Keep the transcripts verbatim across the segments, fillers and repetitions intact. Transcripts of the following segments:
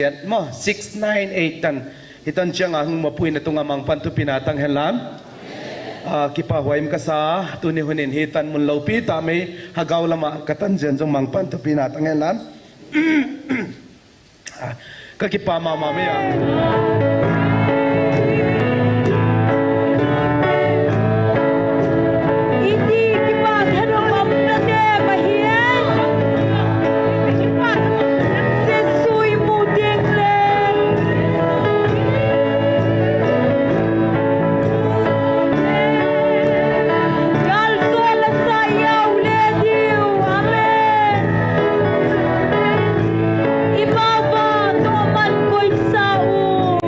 Mo, six nine eight tan. Hitan chiang a hung mapuina tunga mangpan thupina tang hen lang. Ah, kipa huai im kasa, tuni hunin hitan mun loupi tah mai, Hagao lama katan jen jong mangpan thupina tang hen lang. Ah, ka kipa mama mai a. Iti kipa thanom um nate Pahen. Iti kipa thanom um nate Jesu imu ding le. Amen. Kalsol la sa iau le diu. Amen. Imava toman koisa u.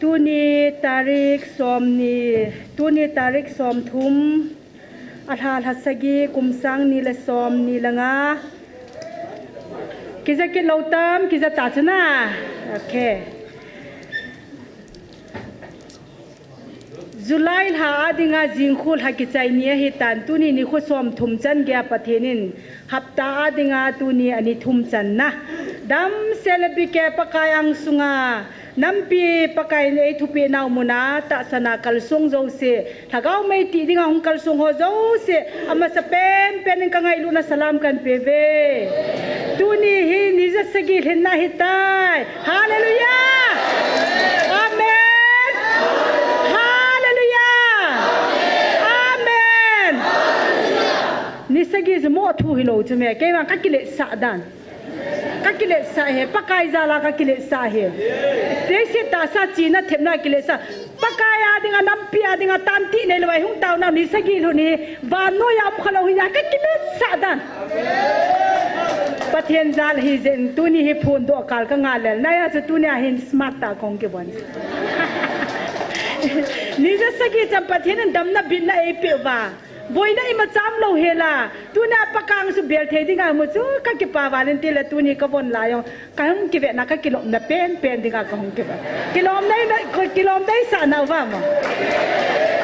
Tuni tarik som ni, tuni tarik som thum, alha lha sagi, kum sang ni le som ni le nga. Kija kit lou tam, kija ta chu na. Okay. July lha a dinga jingkhu lha kichai ni ahi tan, tuni nikho som thum chan geiya Pathen in hapta a dinga tuni ani thum channa. Damsel le bikeh Pakai ang sunga, nampi Pakai in ei thupeh nau muna, tahsan a kalsong jouse, lhagao mei ti dinga hung kalsong ho jouse, amasa penpen in ka ngailutna salam kan pe uve. Tuni hi ni ja sagi lhinna ahitai. Hallelujah! Amen! Hallelujah! Amen! Ni sagi chu mo thu hilou chu me, keima ka kiletsah dan. Ka kiletsah e, Pakai jal a ka kiletsah e. Leiset tahsa china thepna kiletsah. Pakai a dinga, nampi a dinga, tan ti neilou a hung taona ni sagi lhun hi, vannoi a um khalou hi, ka kiletsah dan. Pathen jal hi jeh in, tuni hi phondoh kal ka ngah lel. Nahi a chu tuni a hin smart tah a kong kibon. Ni ja sagi chan Pathen in damna bitna ei peh uva. Boina ima cham lou hela. Tuni a Pakai ang chu bel thei dinga mu chu ka kipa val in tile tuni ka von lai jong. Ka hung kivetna ka kilomna penpen dinga ka hung kivet. Kilomna, kilomna isah nau va mo.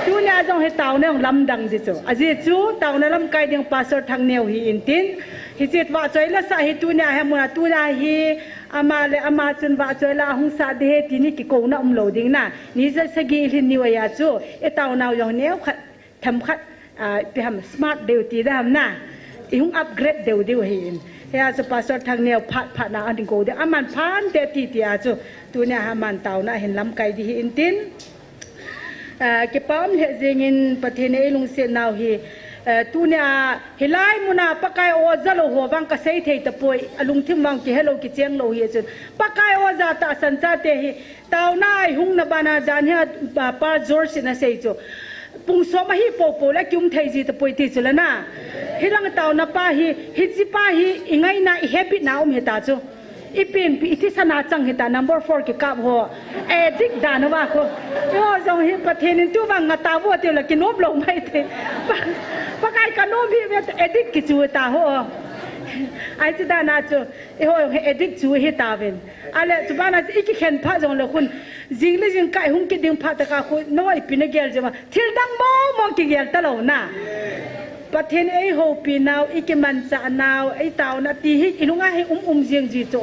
Tuni a jong hi taona jong lamdang di chu. Ajeh chu taona lamkai ding Pastor Thangneo hi in tin. Hiche vahchoi la sah hi tuni a hi mun a tuni a hi ama le ama chun vahchoi la hung sah di hi ti ni kikouna umlou ding na. Ni ja sagi lhin ni uva chu. I taonau jong neo khat. Themkhat, ah, ipi ham smart deu ti da ham na. I hung upgrade deu deu hi in. Hia chu Pastor Thangneo phat phat na an go deu. Aman phan te ti ti a chu. Tuni a aman taona hin lamkai di hi in tin. Ah, kipa um lheh jeng in Pathen ei lungset nau hi. Ah, tuni a hilai mun a Pakai o ja lou ho vang ka sei thei tapoi. A lungthim vang kihe lou kicheng lou hi chun. Pakai o ja tahsan chate hi. Taona a i hung na bana dan hi a, a, Pa George in asei chu. Pung som ahi popo le kium thei ji tapoi ti chu le na. Hilang taona pa hi, hiche pa hi i ngaina i habit na um hita chu. I penpi i thisan a chang hita number four kikap ho. Addict dan uva khu. Eiho jong hi Pathen in tu vang ngah tavo tiu le kinom lou mai thei. Pa, Pakai ka nom hi ve addict kichu ta ho. Ahi chu dan a chu. Eiho jong hi addict chu hi tauvin. Ale, chu bana chu i kikhen pha jong le khun, jing le jing kai hung kiding pha taka khun, no ipi na gel jema. Thil dang mong mong kigel talou na. Pathen ei houpi nau, i kimanchah nau, ei taona ti hi, i lunga hi um um jing ji chu.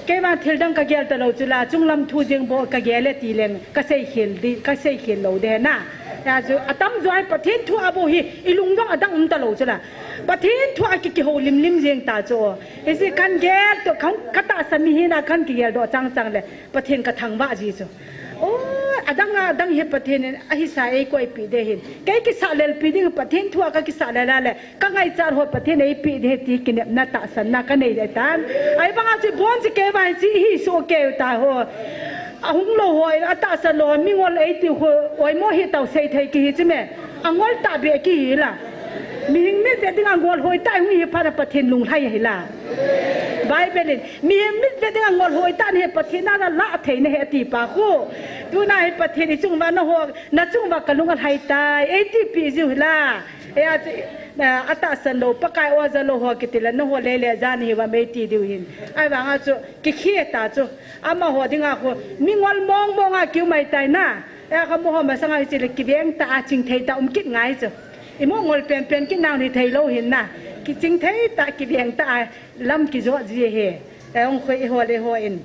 Kei vang thil dang ka gel talou chu la, chunglam thu jing bou ka gel e ti leng, ka sei khel di, ka sei khel lou de na. Ya chu, atam jo hi Pathen thu a bou hi, i lung jong adang um talou chu la. Pathen thu a ki, kihou lim lim jing ta chu. Hiche kan gel toh, kan, ka tahsa mi hina kan kigel doh chang chang le, Pathen ka thangvah ji chu. O, adang a, adang hi Pathen in, ahisa ei koipi de hin. Kei kisah lelpi ding, Pathen thu a ka kisah lel a le, ka ngaichat ho Pathen eipe de ti kinepna tahsanna ka nei de tan. Ahi banga chu bon chu kei vang chu hi so kei ta ho. Ahung lou ho, atahsan lou, mingol ei ti ho, oimo hi tau sei thei kihi chu me. Angol tah beh kihi la. Mihing mitvet dinga ngol hoitah hung hi phat a Pathen lunglhai ahi la. Bible in, mihing mitvet dinga ngol hoitah nahi Pathen na la thei nahi ati pa khu. Tuna hi Pathen i chung uva na ho, na chung uva ka lung alhai tai, ei tipi jiu hi la. Ei a chu, a, atahsan lou, Pakai o ja lou ho kiti la, na ho lele ja nahi uva mei ti diu hin. Ahi vanga chu, kikhe ta chu. Amaho dinga khu, mingol mong mong a kiu mai tai na. Ei a ka mo ho masanga hiche le kiveng tah a chingthei tah um kit ngai chu. I mo ngol penpen kit nau ni thei lou hin na. Kichingthei tah kiveng tah a lam kijot ji hi. Ei ong khoi eiho le ho in.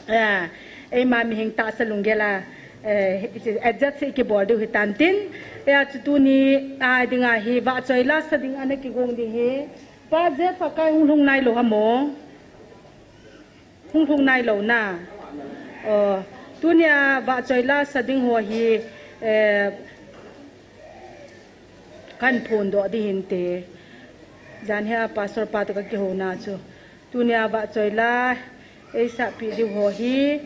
Eh, eima mihing tahsa lunggel a, eh, adjust hi kibol diu hi tan tin. Ei a chu tuni a dinga hi vahchoi la sa ding ana kigong ding hi. Pa Jeff a kai hung lhung nai lou ham o. Hung lhung nai lou na. O, tunia vahchoi la sa ding ho hi, eh, kan phondoh ding hinte. Jan hi a pastor pa toh ka kihouna chu. Tunia vahchoi la, ei sahpi diu ho hi.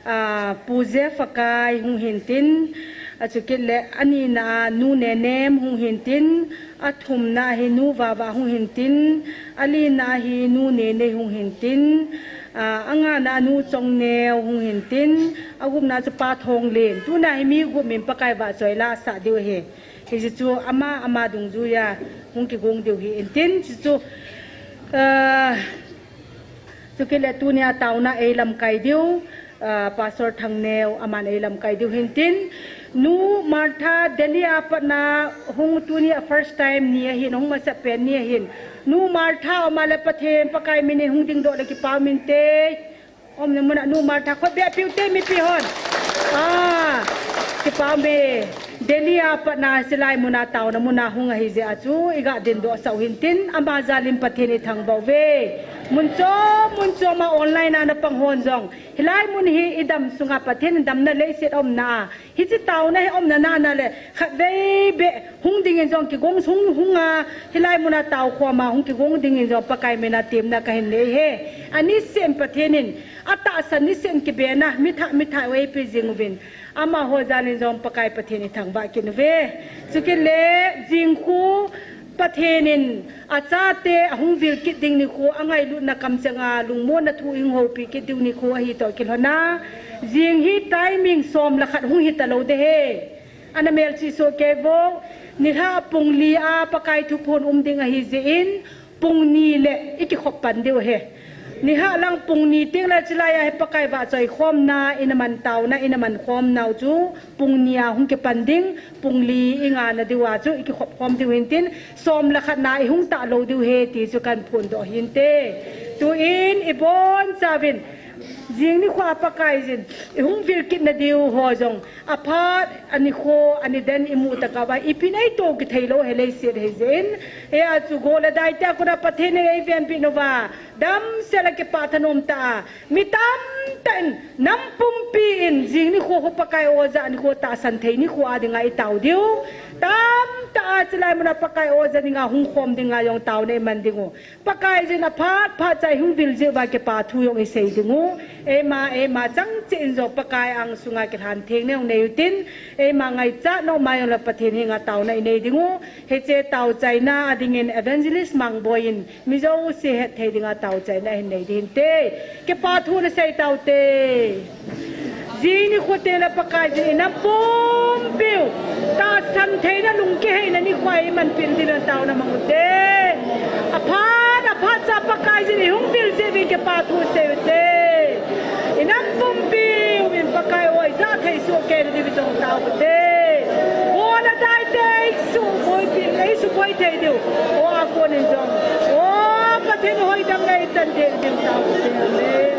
A, Pu Jeff a kai hung hin tin, a chu kit le, anina a Nu Nenem hung hin tin, a thumna hi Nu Vava hung hin tin, a lina hi Nu Nene hung hin tin, Ah, angana a Nu Chongneo hung hintin, agupna chu Pa Thonglen. Tuna hi mi gup min Pakai vahchoi la sah diu ahi. Hichu ama, ama dungjuiya hung kigong diu hintin, chuchu, ah, chukit le tunia taona eilamkai diu, ah, Pastor Thangneo aman eilamkai diu hintin. Nu Martha Delhi a patna hung tunia first time ni ahin, hung masapen ni ahin. Nu Martha, ama le Pathen Pakai minin hung dingdoh le kipa umin te. Umna muna Nu Martha khut beh a peh ute mipi hon. Ah, kipa ume. Delhi a patna silai muna taona muna hung ahi jeh a chu iga dingdoh sah u hintin, ama jalin Pathen ithangvah uve. Mun chom, mun chom a online a napang hon jong, hilai mun hi idam sunga Pathen damna leiset a umna a, hiche taona hi umna nana le, khatvei beh hung dingin jong kigong hung, hung a, hilai muna tao khoma hung kigong dingin jong Pakai mina temna kahin nei e. Aniseh in Pathen in atahsan niseh in kibena, mitha, mitha eipe jing uvin, amaho jalin jong Pakai Pathen ithangvah kit uve. Chukit le jing khu Pathen in achate ahung vil kit ding nikho, angailutna kamcheng a lungmonna thu hung houpi kit diu nikho ahi toh kilhona, jing hi timing som le khat hung hita lou ding ahi. Ana melchih soh kei vo, nilhah pung li a Pakai thuphon um ding ahi jeh in, pung ni le ikikhop pan diu ahi. Nilhah lang pung ni teng le chulai a hi Pakai vahchoi khomna, ina man taona, ina man khomnau chu, pung ni a hung kipan ding, pung li ingana diu a chu ikikhop khom diu hintin, som le khat na ihung talou diu ahi ti chu kahin phondoh hinte. Tuin ibonchauvin, jing nikho a Pakaiyin ihung vil kitna diu ho jong, aphat, anikho, aniden imu tokah uva, ipi neito kithei lou ahi leiset hi jeh in, hia chu go le dai tia kona Pathen in eivenpi uva, damsel a kipah thanom tah a, mi tamtah in, nam pumpi in, jing nikho ho Pakai oja nikho tahsan thei nikho a dinga itao diu. Tamtah a chulai muna Pakai oja dinga hung khom dinga jong taona iman diu. Pakaiyin aphat phat cha ihung vil jeh uva kipa thu jong isei diu. Eima, eima chang cheh in jong Pakai angsunga kilhan theng nei jong neiutin. Eima ngaichat nom a jong le Pathen henga taona inei diu. Hiche taochaina a dingin Evangelist Mangboi in mi jouse hetthei dinga taochaina ahin nei ding hinte. Kipa thu nasei taute. Jing nikho teng le Pakaiyin inam pumpiu tahsan theina lungkiheina nikho a imanpi diuvin taona mang ute. Aphat, aphat cha Pakaiyin ihung vil jeh uvin kipa thu sei ute. Inam pumpiu in Pakai o ijat thei soh kei diuvin jong tao ute. Go le dai te, isuboi pi, isuboi thei diu. O a konin jong, o Pathen hoidam le ichan thei diu tao ute. Amen.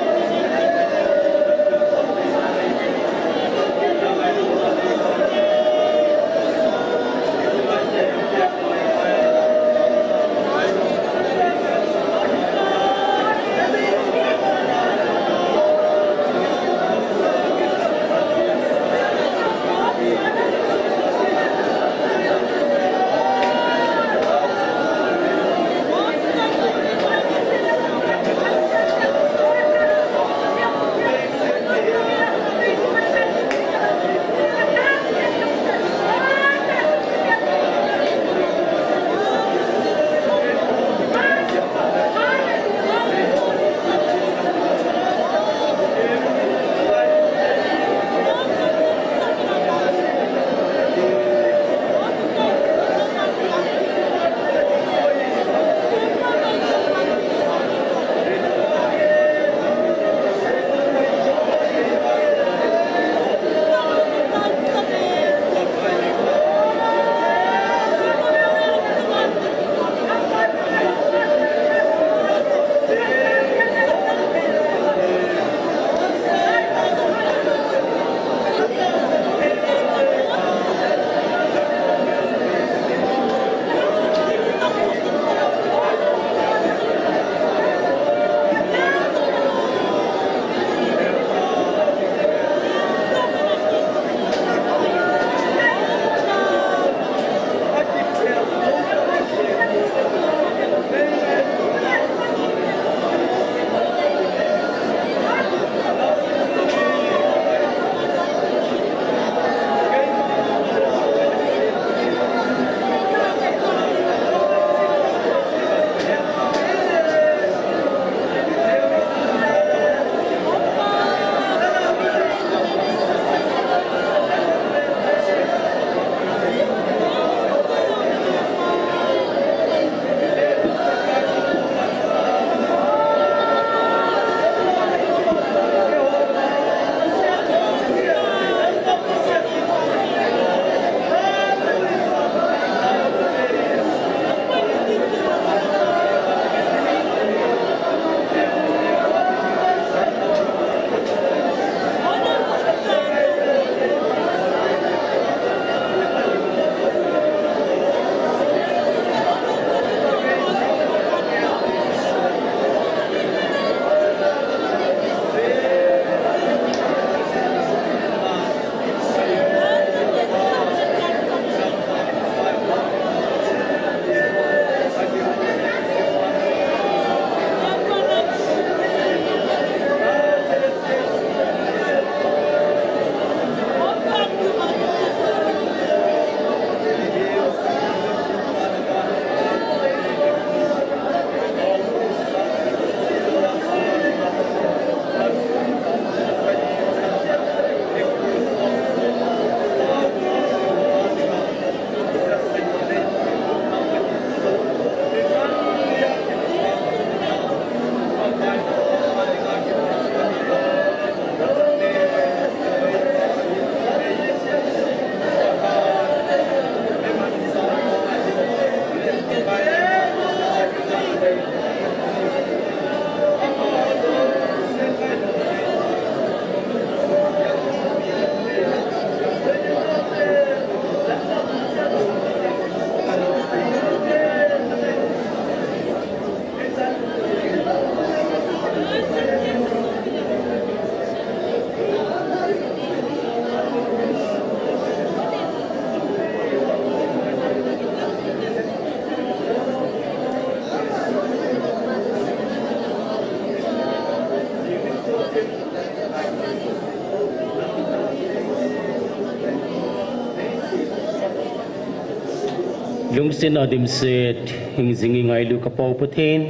Lungsetna dimset, hingjing i ngailu ka Pa u Pathen.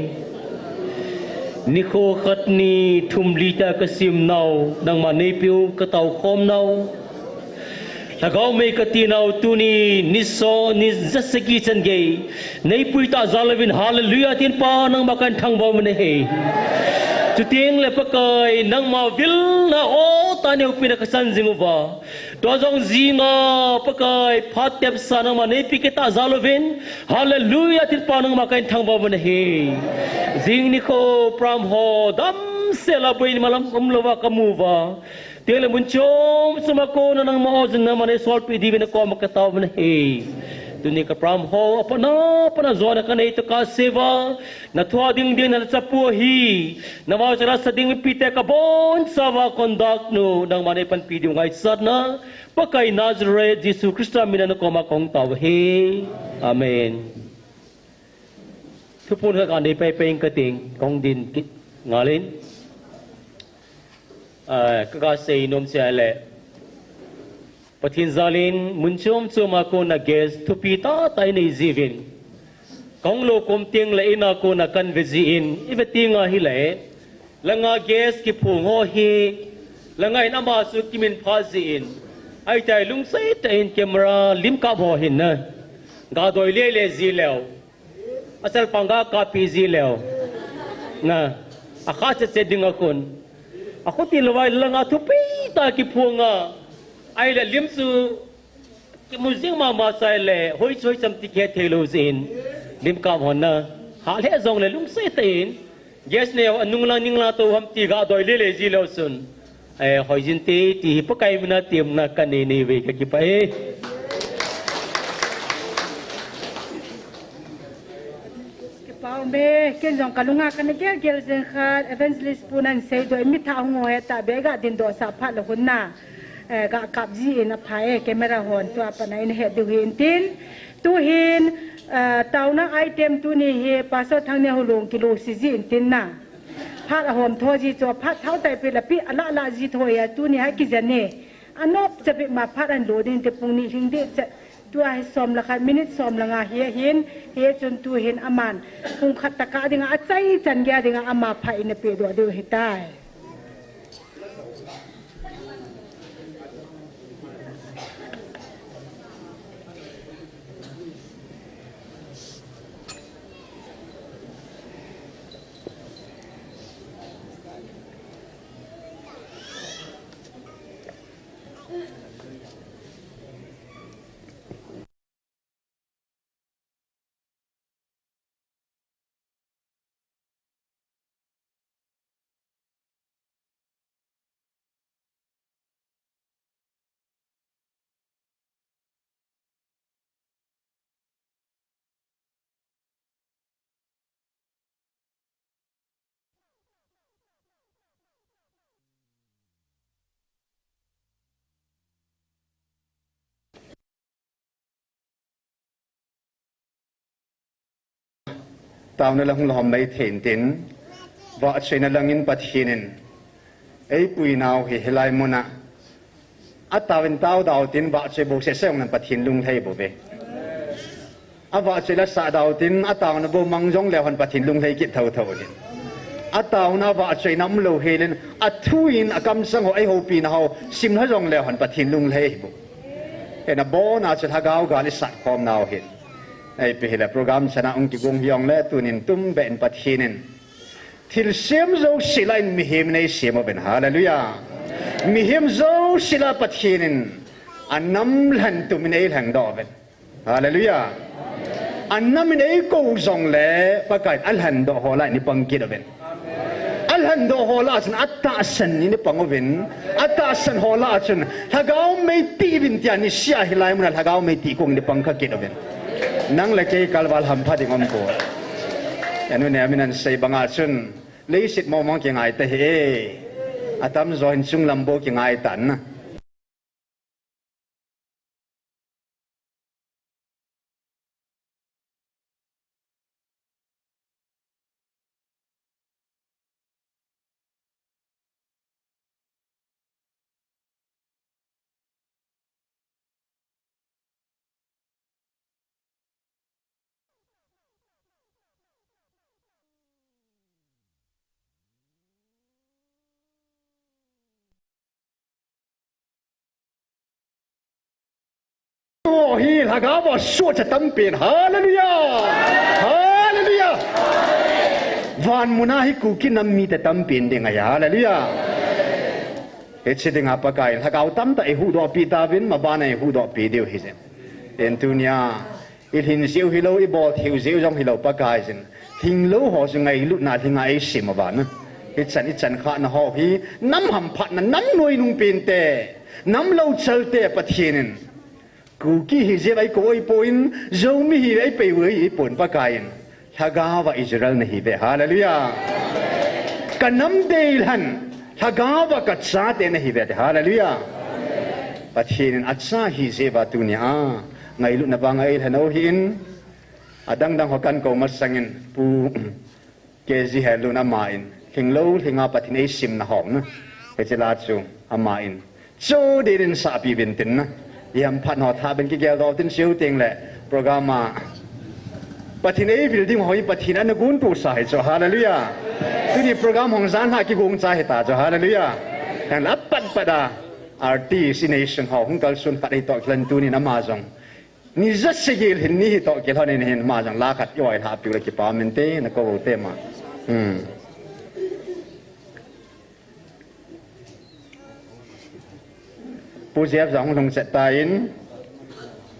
Nikho khat ni thum li ta ka sim nau, nangma neipiu ka tao khom nau. Lhagao mei ka ti nau tuni, ni so, ni ja sagi chan gei. Neipui ta jal uvin, hallelujah, tin Pa nangma kan thangvah u ahi. Chuteng le Pakai, nangma vilna o ta neipui na ka san jing uva. Tua jong jinga Pakai, phat tepsa nangma neipi kit ta jal uvin. Hallelujah, tin Pa nangma kan thangvah u ahi. Jing nikho pram ho, damsel a buai ni malam um louva ka mu uva. Teng le mun chom chom a kona nangma o jin nangma nei solpi diuvin na koma ka tao u ahi. Tuni ka pram ho, apatna, apatna jona ka nei to ka sei uva. Na thua ding ding na chapu hi. Na vahchoi la sa ding mipi te ka boncha uva conduct nu. Nangma nei panpi diu ngaisatna. Pakai Nazareth, Jesu Christa mina na koma kong tao u ahi. Amen. Thuphon khat ka nei paipai ing ka ting, kong din kit ngal in. Ah, ka, ka sei nom sia le. Pathen jal in, mun chom chom a kona guest thupi tah tah i nei jiuvin. Kong lo kom teng le in a kona kan ve jin, i ve teng ahi le. Langa guest kiphong ho hi, langa in ama chu kimin pha jin. Ahi tai lungset tah in camera lim kap ho hin na. Ga doi le le ji leu. Asal panga kapi ji leu. Na, a kha che che ding a kun. A khuti lo vai langa thupi tah kiphong a. Ahi le lim chu kimu jing mama sai le, hoi choi cham ti khe thei lo jin. Lim kap hon na. Ha le jong le lungset tah in. Guest ne anung lang ning lang to ham ti ga doi le le ji leu chun. Eh, hoi jin te ti hi Pakai mina tiamna ka nei nei ve ka kipah e. Kipah um e, ken jong ka lunga kana gel gel jeng khat, evangelist pu nan sei doh, mi tha hung ho he ta be ga din doh sa phat le hun na. Eh, ga kap ji in a pha e, camera hon tua pat na in he diu hin tin. Tu hin, eh, taona item tuni hi Pastor Thangneholung kilosi ji in tin na. Phat ahom tho ji chu, phat thao tai pi la pi, ala ala ji tho ya, tuni ha kijen e. Anop cha pi ma phat an lo din te pung ni hing de cha. Tua hi som le khat minute som le nga hi hin, hi chun tu hin aman. Pung khat tah ka dinga, achai chan gei dinga ama pha in a pe doh diu hi tai. Taona lang hung lhom mai thei in tin, vahchoina lang in Pathen in eipui nau hi hilai mun a, atao in tao dau tin vahchoi bou sese jong nan Pathen lunglhai bou ve. Avahchoi la sa dau tin, ataona bou mang jong leu hen Pathen lunglhai kit tho tho hin. Ataona vahchoina um lou hel in, athu in akamsang ho, eihoupi na ho, sim lha jong leu hen Pathen lunglhai hi bou. Hena bona chu lhagao gal i sat khom nau hin. Eipi hile program chana ung kigong hiong le tunin tum be in Pathen in. Thilsem jouse lah in mihem in eisem uvin. Hallelujah. Mihem jouse lah Pathen in anam lhen tum in eilhen doh uvin. Hallelujah. Anam in eikou jongle Pakai in alhen doh ho lah in ipang kit uvin. Alhen doh ho lah chun atahsan in ipang uvin. Atahsan ho lah chun lhagao mei ti uvin tia nisea hilai muna lhagao mei ti kong in ipang kha kit uvin. Nang le kei kalval hampha ding um poi. Enu ne amin an sei banga chun. Leiset mong mong kingai ta hi e. Atam jo hin chunglam bou kingai tan na. Hi lhagao va suhcha tampen. Hallelujah. Hallelujah. Van muna hi Kuki nam mite tampen ding ahi. Hallelujah. Hiche dinga Pakai in lhagao tamtah eihuhdoh pi tauvin, mabana eihuhdoh pi diu ahi jeh in. Tunia ilhin jiu hilou, ibol theiu jiu jong hilou Pakai jin. Lhinglou ho chu ngailutna lhinga eisim uva na. Ichan, ichan khahna ho hi, nam hamphatna, nam noinung pente, nam louchalte Pathen in Kuki hi jeh a eikou ahipon, Zomi hi eipei u ahipon Pakai in. Lhagao va Israel nahiuve. Hallelujah. Ka nam deilhen, lhagao va kachate nahiuve. Hallelujah. Pathen in acha hi jeh uva tunia ngailutna vanga eilhen u ahin, adangdang ho kakou masangin Pu K G Helun aman, lhinglou lhinga Pathen eisimna ho na. Hiche la chu aman chu dinin sahpi uvin tin na. Ihamphat ho thaben kigeldoh tin siu ting le program a Pathen eivil ding ho hi Pathen ana guntusa hi chu. Hallelujah. Tuni program hung jan lha kigong cha hita chu. Hallelujah. Heng la pat pat a artist i nation ho hung kalson khat hi toh kilhon tunin ama jong ni ja sagi lhin ni hi toh kilhon in hin ama jong la khat i oilha piu le kipa mente nakou u te ma. Hmm. Pu Jeff jong hung lhung chet tan,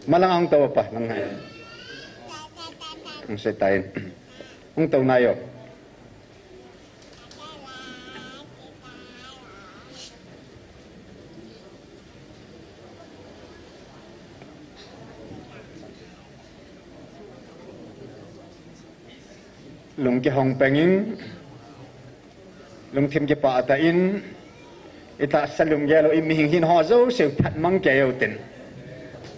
malang hung tou pa, lang hai. Hung chet tan. Hung tou nai o. Lung kihong pengin, lungthim kipah tah in, i tahsa lunggel u i mihing hin ho jouse phatmang kei u tin.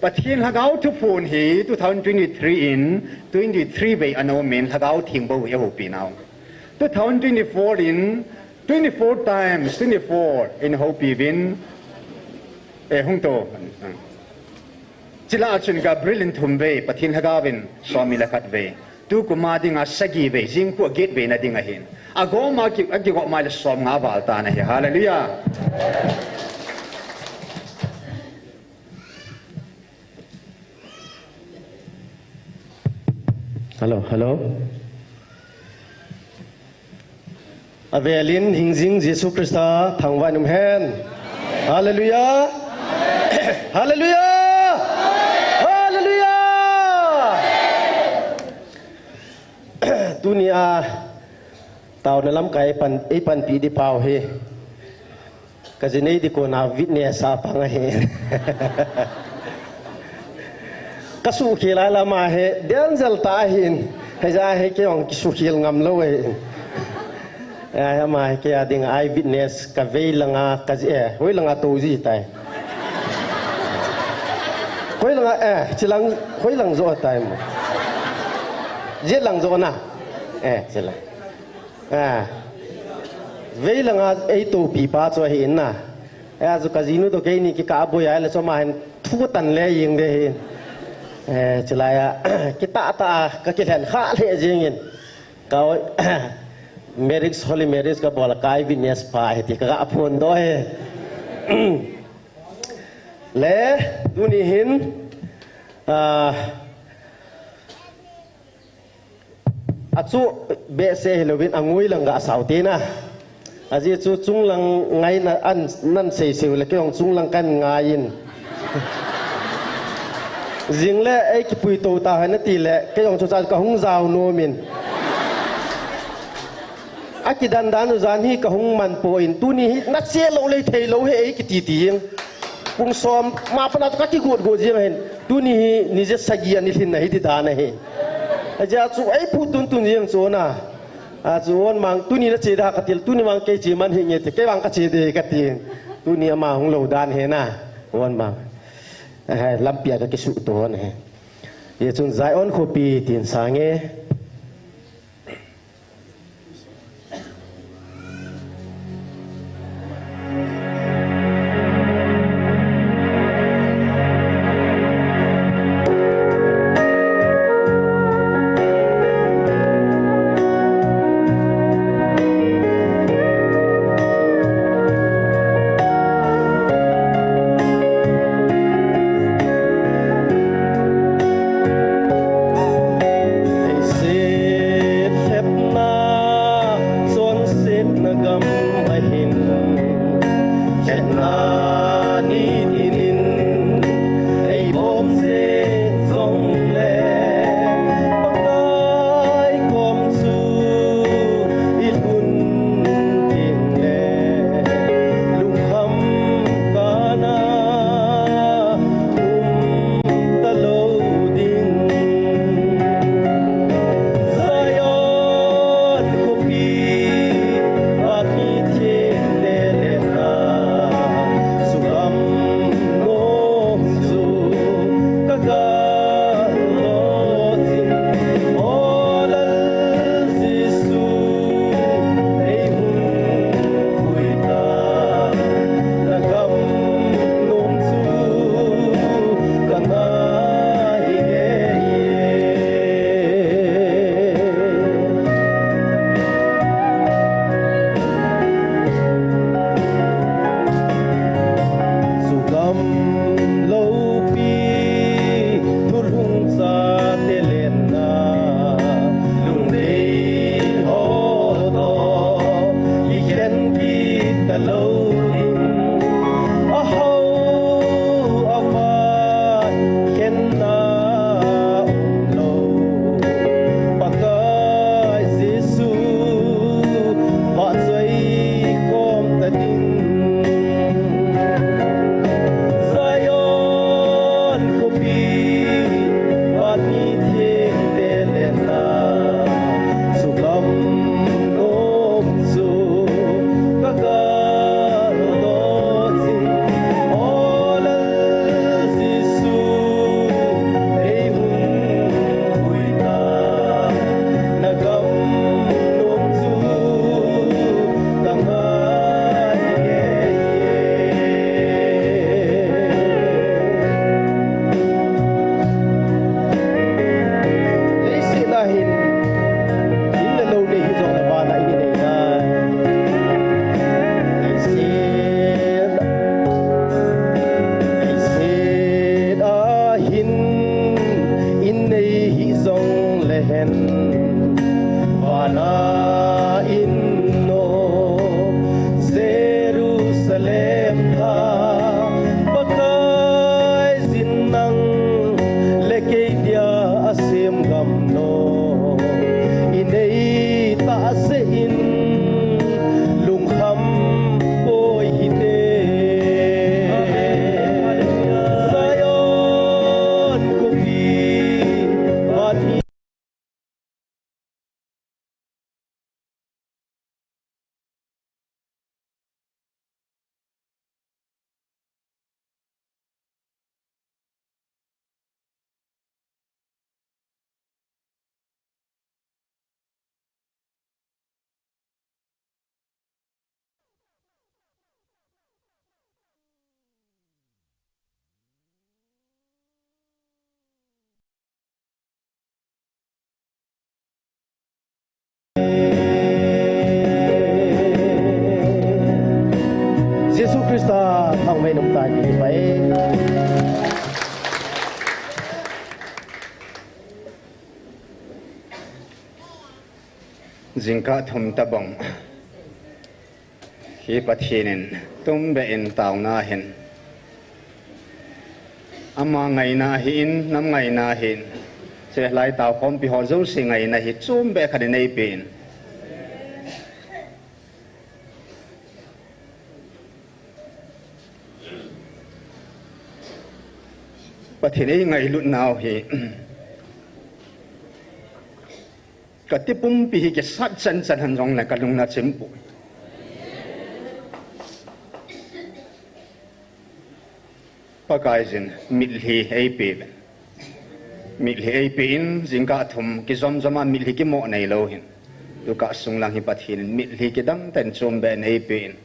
Pathen Lhagao thuphon hi two thousand twenty-three in twenty-three vei ana um in Lhagao Theng bou hi ahoupi nau. Two thousand twenty-four in twenty-four times twenty-four in houpi uvin, eh, hung tou. Chule achun Gabriel in thum vei, Pathen Lhagao in som ni le khat vei. Tukum a dinga sagi vei, jingkah a get vei na ding ahin. Agom a ki, akigom a le som nga val tan ahi. Hallelujah. Hello, hello. Avelin hingjing Jesu Christa thangvah in um hen. Hallelujah. Hallelujah. Hallelujah. Tunia taona lamkai pan, eipanpi ding pau hi. Ka jinei ding kona witness a pang ahi. Ka suhkhel lai lama hi, danger tah ahin. Hijeh a hi kei jong kisuhkhel ngam lou ahi. Eh, ama hi kei a ding eye witness ka vei langa, ka ji, eh, hoi langa tou ji tai. Hoi langa, eh, chilang, hoi lang jo tai mo. Jet lang jo na. Eh, chilang. A, vei langa eitoupi pa chu ahi in na. A, chu ka jinu toh keini kikah a boi a le chu ama hin thu tan le jing ding ahi. E, chulai a, kitah tah a, ka kilhen kha lheh jing in. Ka marriage, holy marriage ka bol a ka eye witness pa ahi ti ka ga phondoh e. Le, tuni hin, a, achu behseh hilouvin angoi lang ga sao tina. Ajeh chu chunglang ngaina an nan seisei u le kei jong chunglang kan ngai in. Jing le ei kipui to ta hai nati le kei jong chu cha ka hung jao nom in. Akidan dan u jan hi ka hung man poi, tuni hi nache lou lei thei lou hi ei kiti ti jing. Pung som ma pana chu ka kigot got jing ahin. Tuni hi ni ja sagi a ni lhin na hi ti dan ahi. Ajeh chu ei phu tun tun jing chu na. A chu on mang tuni nache da ka til, tuni mang kei che man hi nge ti, kei vang ka che de ka ti. Tuni ama hung lou dan hi na. On mang. Eh, lampi a ka kisuh to na hi. Ye chun Zion khopi tin sange. Lo ding, aho, avat, khenna umlou. Pakai Jesu, vahchoi khom ta ding. Zion khopi, vani thengte lenna, sugam nom chu kaga lo ding. O Lal Jesu, ei hung pui ta, na gam nom chu ka ngai ngei e. Leiset a hin, in le lou nei hi jong na bana in i nei nai. Leiset, leiset a hin, in nei hi jong le hen, vana in no, Jerusalem tha, Pakai jin nang le kei dia a sem gam no, i nei ta se in, lungkham poi hite. Zion khopi, vani Jesu Christa thangvah in umtah in kipa e. Jingkah thum tabang hi Pathen in tumbeh in taona hin, ama ngaina ahin, nam ngaina ahin, chulai taokhompi ho jouse ngaina hi chumbeh khat in eipen. Pathen eingailut nau hi, ka tipumpi hi kisat chanchan hen jongle ka lung na chim poi. Pakaiyin mitlhi eipe uvin. Mitlhi eipe in, jingkah thum kijom jom a mitlhi kimoh neilou hin, tukah sunglang hi Pathen in mitlhi kidang tah in chumbeh in eipe in,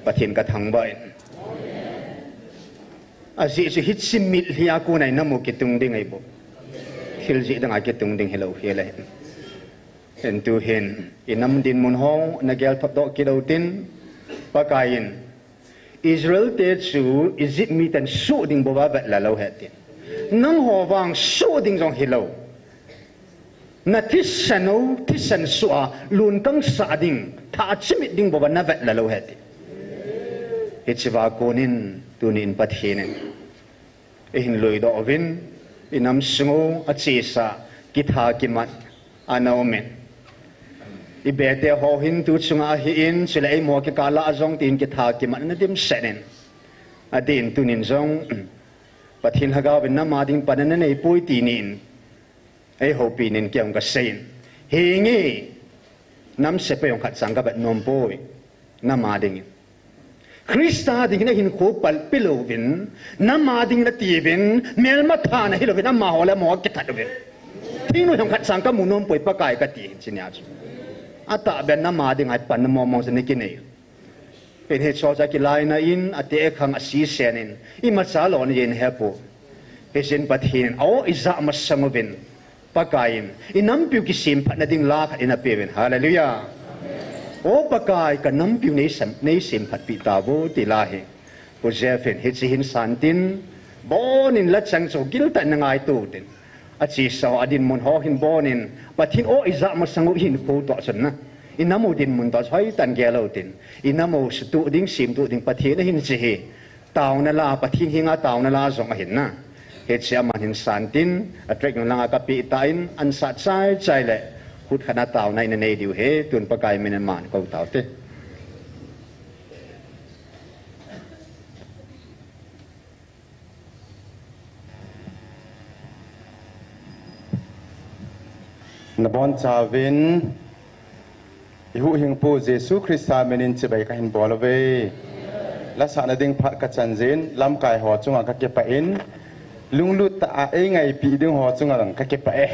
Pathen ka thangvah in. Ajeh chu hiche mitlhi a kona i nam u kitung ding ahi bou. Thil jeh dang a kitung ding hilou hel ahi. Hin tuhin i nam dinmun ho na gelthot doh kit utin, Pakai in Israel te chu Egypt miten suh ding bou a vet la lou ahi tin, nangho vang suh ding jong hilou, na thisan u thisan suh a lunkang sah ding, thah chimit ding bou a na vet la lou ahi tin. Hiche a konin tunin Pathen in eihin luidoh uvin, i nam sung u achesa kitha kimat ana um in, i bete ho hin tu chunga ahin, chule eiho kikah a jong tin kitha kimat ana dimset in, atin tunin jong Pathen Lhagao vin nam a ding pan ana neipoi tinin eihoupi nin, kei jong kasei in, hinge, nam sepai jong khat chang kavet nom poi, nam a dingin. Christa dingin ahinkho palpi louvin, nam a dingin atiuvin, melma thana hilouvin, amaho le amaho kithat uvin, thingnoi jong khat chang kamu nom poi Pakai kati hin, hiche nia chu. Atahbeh in nam a dinga pan na mong mong chu ana kinei. Hin hiche chu akilaina in, ateh khang asisen in, imacha lou ana jin hepoi. Hichun Pathen in, o, ijah masang uvin, Pakai in i nampiu kisemphatna ding la khat eina peuvin. Hallelujah. O Pakai, ka nampiu neisem, neisemphatpi tauvo, ti la hi. Pu Jeff in hiche hin santin, bonin la chang chu giltah in ana ngaito tin, achesa ho, adinmun ho hin bonin, Pathen o, ijah masang u hinkho toh chun na, Inam u dinmun toh hoitah in gel utin. Inam u sutuh ding, semtuh ding Pathen ahin hiche hi. Taona la, Pathen henga taona la jong ahin na. Hiche aman hin san tin, a tract jong langa kapeh tan, ahin sat chai chai le, khut khat a taona in anei diu ahi, tun Pakai min in man kou taute. Nabonchauvin, i huhhingpu Jesu Christa min in chibai kahin bol uve. Lasahna ding phat kachan jin, lamkai ho chunga kakipah in, lunglut tah a eingaipi ding ho chunga kakipah e.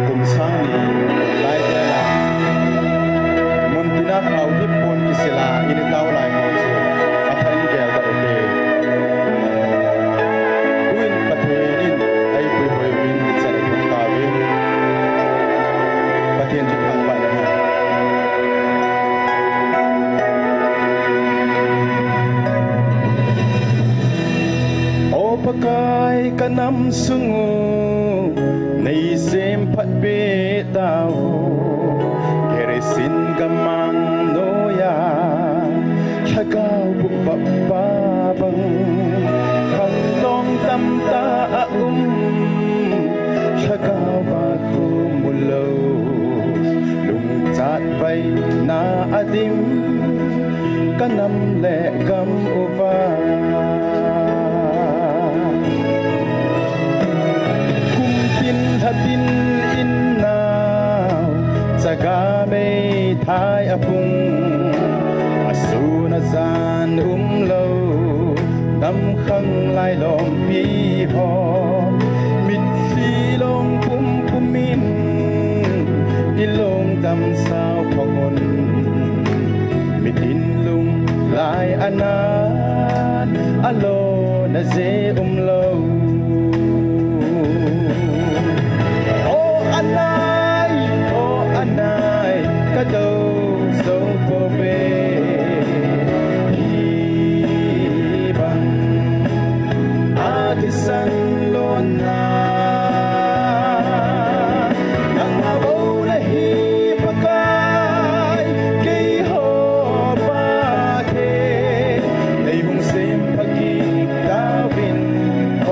Kum sang ni lai lai a, mun tina khao dip pon kisil a, i ni tao lai ho chu, a tha in gel ta u te. Tuin Pathen in ei puihoi uvin, i chan kum tauvin. Pathen chu thangvah in um hen. O Pakai, ka nam sung u nei semphat peh tau. Gerisim gam mang noiya, lhagao bupvah pa bang, khangdong tamtah a um, lhagao va khum u lou, lungchat vaina a dim, ka nam le gam uva. Kum tin lha tin in nao, chaga meithai a pung, a sun a jan um lou, nam khang lai lompi ho, mitlhi long pumpum in, i lungdam sao phong un, mitin lung lai a nan, a lona je um lou. O anai, o anai, ka dou jou pouve. Hibang a thisan lona, nangma bou nahi Pakai, keiho Pathen, nei hung sempha kit tauvin,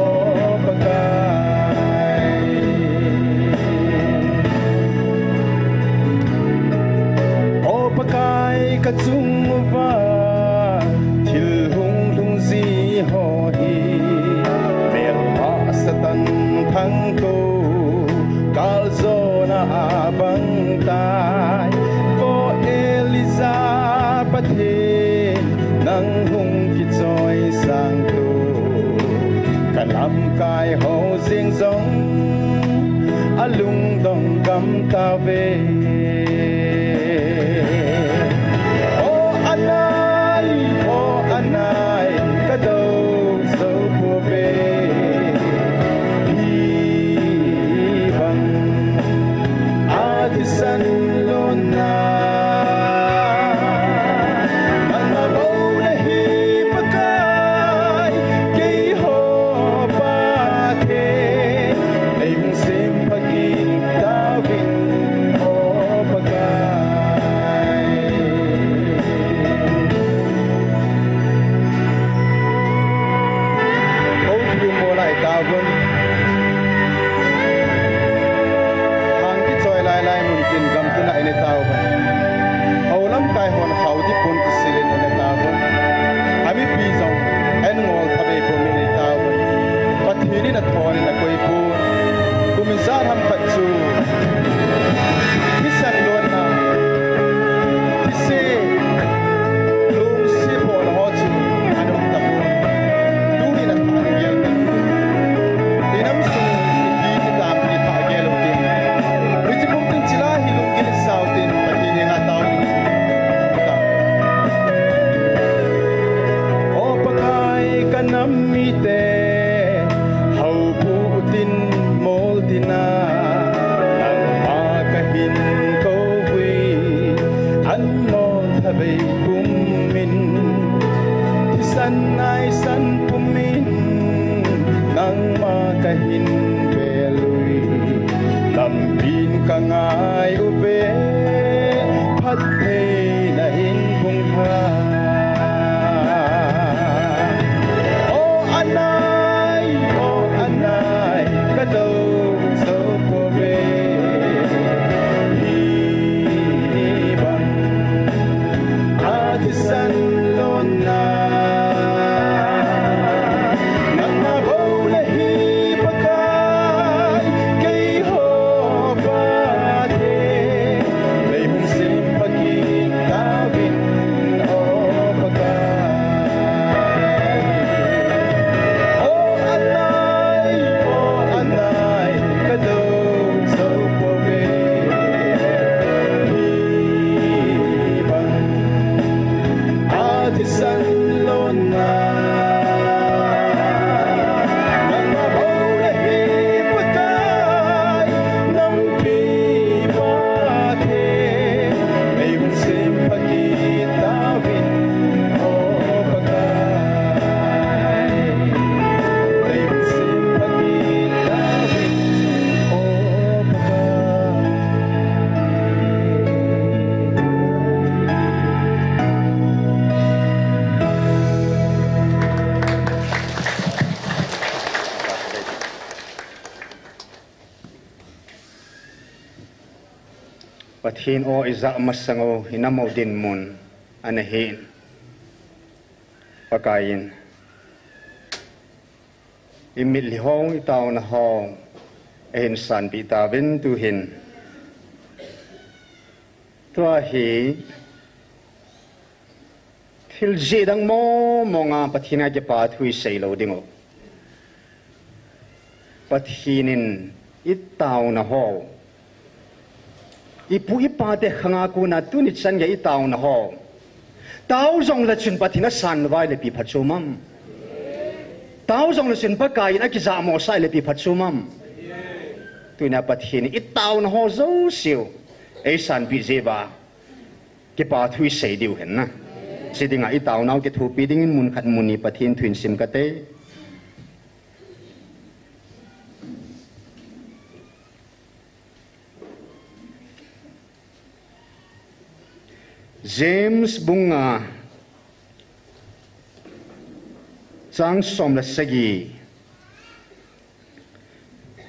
O Pakai. O Pakai, ka chung uva thil hung lhung ji ho hi, melma Satan thangtou kal jona a bang tai. O Elijah Pathen, nang hung kichoi sang tu, ka lamkai ho jeng jong a lungdong gam tauve. O anai, o anai, ka dou jou pouve. Hibang a thisan lona, nangma bou nahi Pakai, keiho Pathen, nei hung sempha kit tauvin, O Pakai. Kou thum mo lai tauvin. Khang kichoi lai lai mun tin gam tina i ni tauvin. O lamkai hon khao dip pon kisil in i ni tauvin. A mipi jong an ngol thabei pon i ni tauvin. Pathen in a thon in a koi pon. Kum ijat ham khat chu thisan lona, thise, lungsi pon ho chu a nung tapon. Tunin a thang gel ta. Te, houpu tin mol tina, nangma kahin kou vin, anmol thavei pumin, thisan naisan pumin, nangma kahin velui, lambin kangai uve, phattheina in bung ha. O anai, o anai, kadou sou pove. Hi bang athisan lona. Nangma bou le hi Pakai, keiho Pathen. Nei hung sem pha kit tauvin, o Pakai. O anai, o anai, kadou sou pove. Hi bang athisan lona. Nangma bou le hi Pakai, nampi Pathen, nei hung sem pha kit tauvin, o Pakai. Nei hung sem pha kit tauvin, o Pakai. Pathen o, ijat masang u, inam u dinmun ana hin, Pakai in imitlhi ho, itaona ho ahin sanpeh tauvin tuhin. Tua hi thil jeh dang mong mong a Pathen a kipa thu isei lou ding u. Pathen in itaona ho, ipu ipa te khang a kona tuni chan gei itaona ho, tao jong le chun Pathen a san vai le pi pha chu mam. Tao jong le chun Pakai in akijamo sai le pi pha chu mam. Tunia Pathen in itaona ho jouse u eisanpeh jeh uva kipa thu isei diu hen na. Chiding a itaonau kithopi dingin mun khat mun ni Pathen thu in sim kate. James bung nga, chang som le sagi,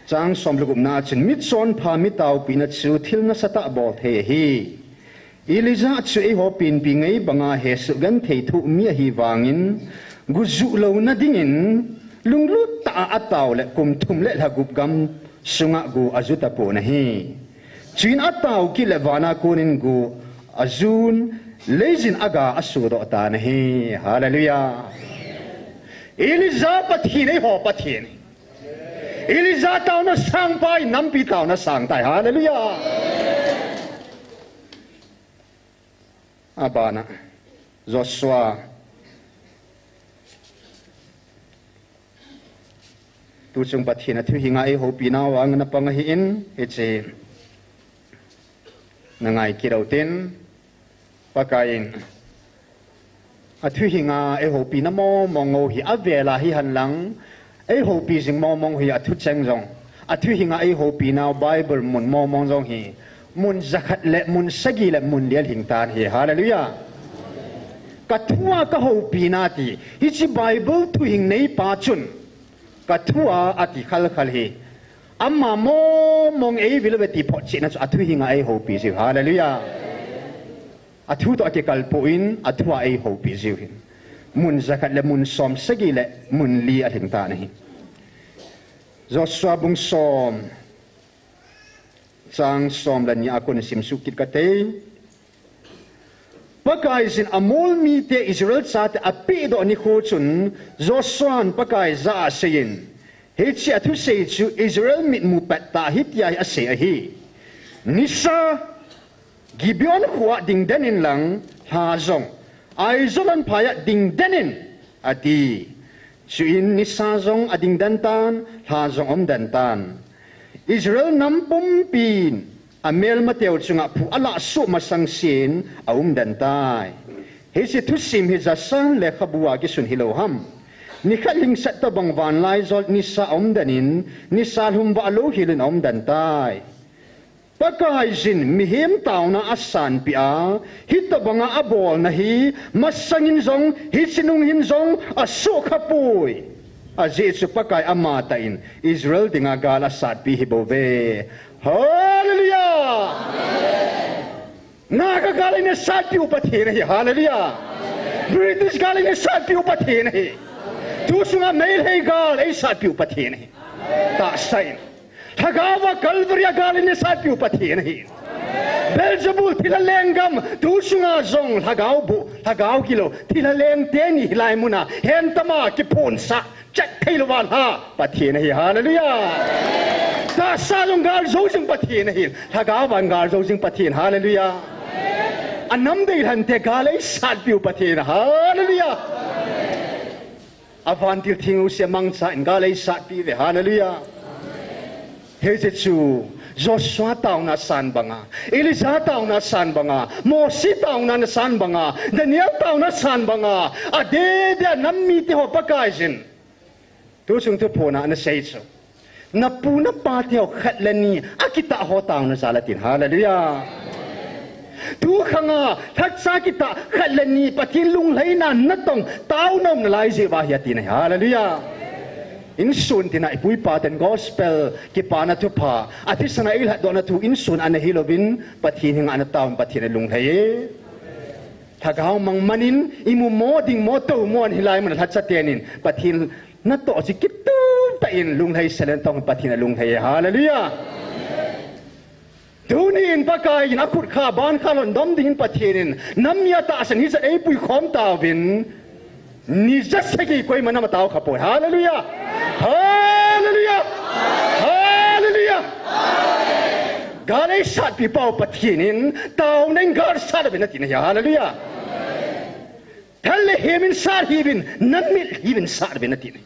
chang som le gupna a chun, mi chonpha mi taopina chu thil nasatah bol thei ahi. Elijah chu eiho penpi ngei banga hesoh genthei thoh mi ahi vangin, gu juh louna dingin lunglut tah a atao le kum thum le lha gup gam sunga gu aju tapon ahi. Chuin atao kit le vana konin gu ajun, leijin aga asodoh tan ahi. Hallelujah. Elijah Pathen, eiho Pathen. Elijah taona sangpa in nampi taona sangtai. Hallelujah. Abana Joshua. Tuchung Pathen a thuhing a eihoupi nau vang na pang ahin, hiche na ngai kit u tin, Pakai in athuhing a eihoupina mong mong u hi avel a hihen lang, eihoupi jing mong mong u hi athucheng jong, athuhing a eihoupi nau Bible mun mong mong jong hi mun jakhat le mun sagi le mun li alhing tan ahi. Hallelujah. Ka thu a ka houpi nati, hiche Bible thuhing neipa chun ka thu a ati khalkhal hi, ama mong mong eivil uve ti photchetna chu athuhing a eihoupi jiu. Hallelujah. Athu toh akikal poi, athu a eihoupi jiu hin. Mun jakhat le mun som sagi le mun li alhing tan ahi. Joshua bung som, chang som le ni a kon sim suh kit kate. Pakaiyin Amor mite Israel chate apehdoh nikho chun Joshua'n Pakai jah a aseiyin, hiche athusei chu Israel mitmu pettah hitia hi asei ahi. Nisa Gibeon khoa dingden inlang, lha jong Aijalon phai a dingden in, ati. Chuin nisa jong ading den tan, lha jong aum den tan. Israel nam pumpin amelmateu chunga phu alah suh masang sen aum den tai. Hiche thusim hi Jasan lekhabu a kisun hilou ham? Nikhat lhingsat tobang vanlaijol nisa aum den in, nisa lhumvah lou hilin aum den tai. Pakaiyin mihem taona asanpeh a, hitobanga abolna hi masangin jong, hiche nung hin jong asuhkhapoi. Ajeh chu Pakai amatah in Israel dinga gal asatpeh hibouve. Hallelujah! Naga gal eina satpeh u Pathen ahi. Hallelujah! British gal eina satpeh u Pathen ahi. Tusunga Meitei gal eisatpeh u Pathen ahi. Tahsa in. Lhagao va Calvary a gal eina satpeh u Pathen ahi. Beelzebul thilha lenggam, tusunga jong lhagao boh, lhagao gilou, thilha leng teni hilai muna hentama kiphonsah chet theilouva lha Pathen ahi. Hallelujah! Tahsa jong gal jou jing Pathen ahi. Lhagao vang gal jou jing Pathen. Hallelujah! Anam deilhante gal eisatpeh u Pathen. Hallelujah! Avantil theng jouse mangcha in gal eisatpeh uve. Hallelujah! Hiche chu Joshua taona asan banga, Elijah taona asan banga, Mose taona asan banga, Daniel taona asan banga, adeh deh a nam mite ho Pakaiyin tuchung thuphona anasei chu, napu napate ho khat le ni akitah ho taona jal atin. Hallelujah! Tukhanga lhacha kitah khat le ni Pathen lunglhaina natong taona um nalai jeh uva ahi atin ahi. Hallelujah! Insun tina ipu ipa ten gospel kipana thupha, athisana eilhatdohna thu insun ana hilouvin Pathen henga ana taovin Pathen alunglhai e. Lhagao mang manin imu mo ding mo tou mo ahin hilai muna lhacha tenin Pathen natoh chu kitup tah in lunglhai selen tong Pathen alunglhai e. Hallelujah! Tunin Pakaiyin akhut kha ban kha lhondom dingin Pathen in nam mi atahsan hijat eipui khom tauvin, ni jasagi koima nam atao khapoi. Hallelujah! Hallelujah! Hallelujah! Gal eisatpeh pau Pathen in taona in gal sat uvin atin ahi. Hallelujah! Thal le hem in sat hih uvin, namit hih uvin sat uvin atin ahi.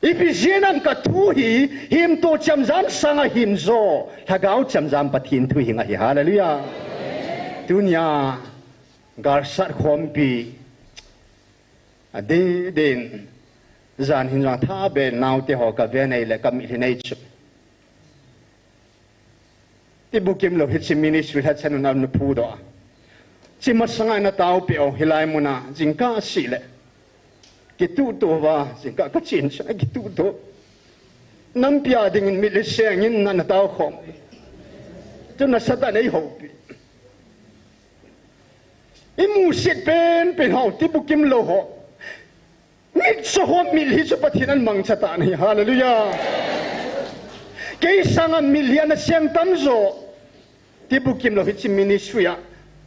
Ipi jeh ham kathu hi, hemto chemjam sanga hemjo, lhagao chemjam Pathen thu hing ahi. Hallelujah! Tunia galsat khompi adeh deh in, jan hin jong thabeh in naote ho kave nei le kamitlhi nei chu, ibukim lou hiche ministry lhacha nunga naphudoh a, hiche masanga ina taopeh u hilai muna jingkah asih le kituhtuh uva, jingkah kachen chun akituhtuh. Nampi a dingin mitlhi sengin ana taokhom, tu nasatah in eihoupi. Imusit penpen ho, ibukim lou ho, mitcho ho mitlhi chu Pathen in amangcha tan ahi. Hallelujah! Kei sanga mitlhi ana seng tamjo, ibukim lou hiche ministry a,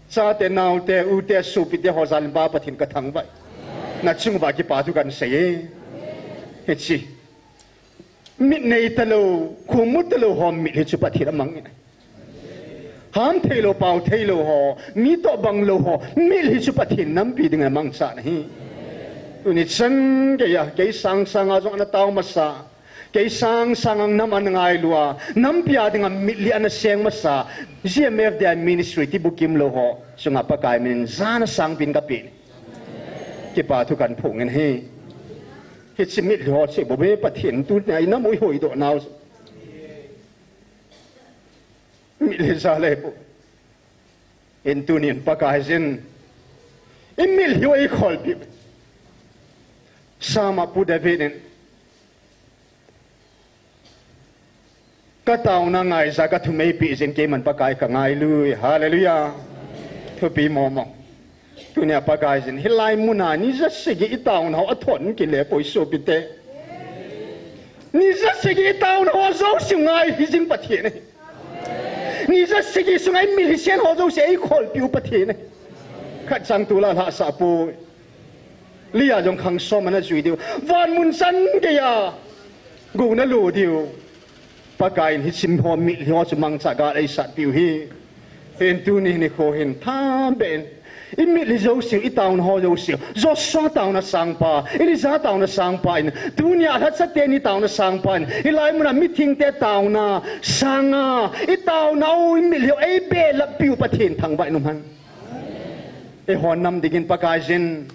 chate naote ute sopite ho jal in Pa Pathen kathangvah e. Nachunguva kipa thu kahin sei e. Hiche mit nei talou, khomu talou ho mitlhi chu Pathen in amang in ahi. Ham theilou pao theilou ho, mi toh banglou ho mitlhi chu Pathen nampi dinga amangcha ahi. Tuni chan geiya kei sangsanga jong ana tao masa, kei sangsanga nam ana ngailua, nampi a dinga mitlhi ana seng masa G M F D I ministry ibukim lou ho chunga Pakai minin jana sangpin kapeh e. Kipa thu kahin phong in ahi. Hiche mitlhi ho chu bou be Pathen tunia inam u eihoidoh nau chu mitlhi jal ahipoi. Hin tunin Pakaiyin imitlhi u eikholpeh. Psalm a Pu David in, kataona ngaija kathum eipeh jin keiman Pakai kangailui. Hallelujah! Thupi momo. Tunia Pakaiyin hilai muna ni jasagi itaona ho athon kile poi sopite. Ni jasagi itaona ho jouse ngailhi jing Pathen ahi. Ni jasagi sunga imitlhi sen ho jouse eikholpeh u Pathen ahi. Khatcha tol'a lhahsah poi. Leah jong khang som ana jui diu, van mun chan geiya gou ana lo diu. Pakaiyin hiche ho mitlhi ho chu mangcha gal eisatpeh u ahi. Hin tuni nikho hin thabeh in I mitlhi jouse u, i taona ho jouse u, Joshua taona sangpa, Elijah taona sangpa in, tunia lhacha teni taona sangpa in, hilai muna mithengte taona sanga, i taona u, i mitlhi u, ei belap piu Pathen thangvah in um hen. Eiho nam dingin Pakaiyin,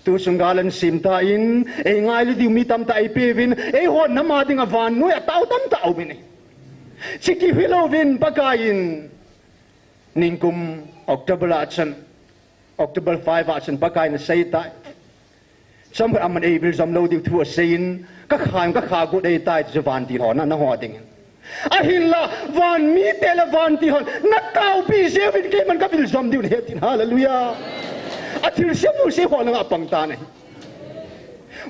tu sung gal ahin sem tan, ei ngailu diu mi tamtah ei peuvin, eiho nam a dinga vannoi a tao tamtah aum in. Chuti hilouvin Pakaiyin, nikum October a chun, October five a chun Pakaiyin asei tai. Chomkhat aman ei vil jom lou diu thu aseiyin, ka kha, ka kha got ei tai, chu vantil ho na, nangho dingin. Ahinla, van mite le vantil hon, na taopi jeh uvin keiman ka vil jom diu ahi tin, hallelujah. A thilse muse ho langa pang tan ahi.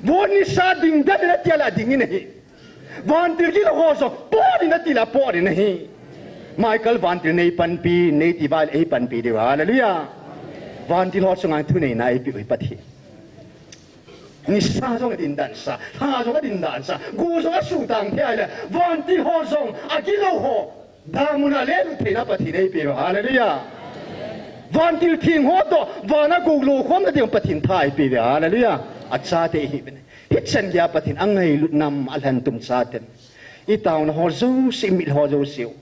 Von nisa ding dan in ati le ading in ahi. Vantil gilou ho jong, pot in ati le apot in ahi. Michael vantil nei panpi, nei ti uva le ei panpi diu, hallelujah. Vantil ho chunga thuneina eipeh u hi Pathen. Nisa jong adin dan sa, lha jong adin dan sa, gu jong asutang thei le, vantil ho jong agilou ho, damun a lelut theina Pathen eipeh u, hallelujah. Vantil theng ho toh, van a gu lou khomna ding Pathen tha eipeh u, hallelujah. Achate ihiuvin. Hichan geiya Pathen angailut nam alhentum chaten, i taona ho jouse, i mitlhi ho jouse u,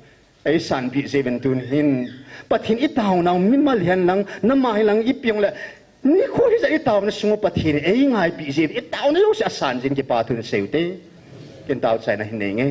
ei sanpeh jeh uvin tun hin, Pathen i taona u mimal hihen lang, nam a hihen lang, ipi hung le, nikho hijat i taona sung u Pathen in ei ngaipeh jeh uvin, i taona jouse asan jing kipa thu sei ute. Ken tao chaina hin nei nge.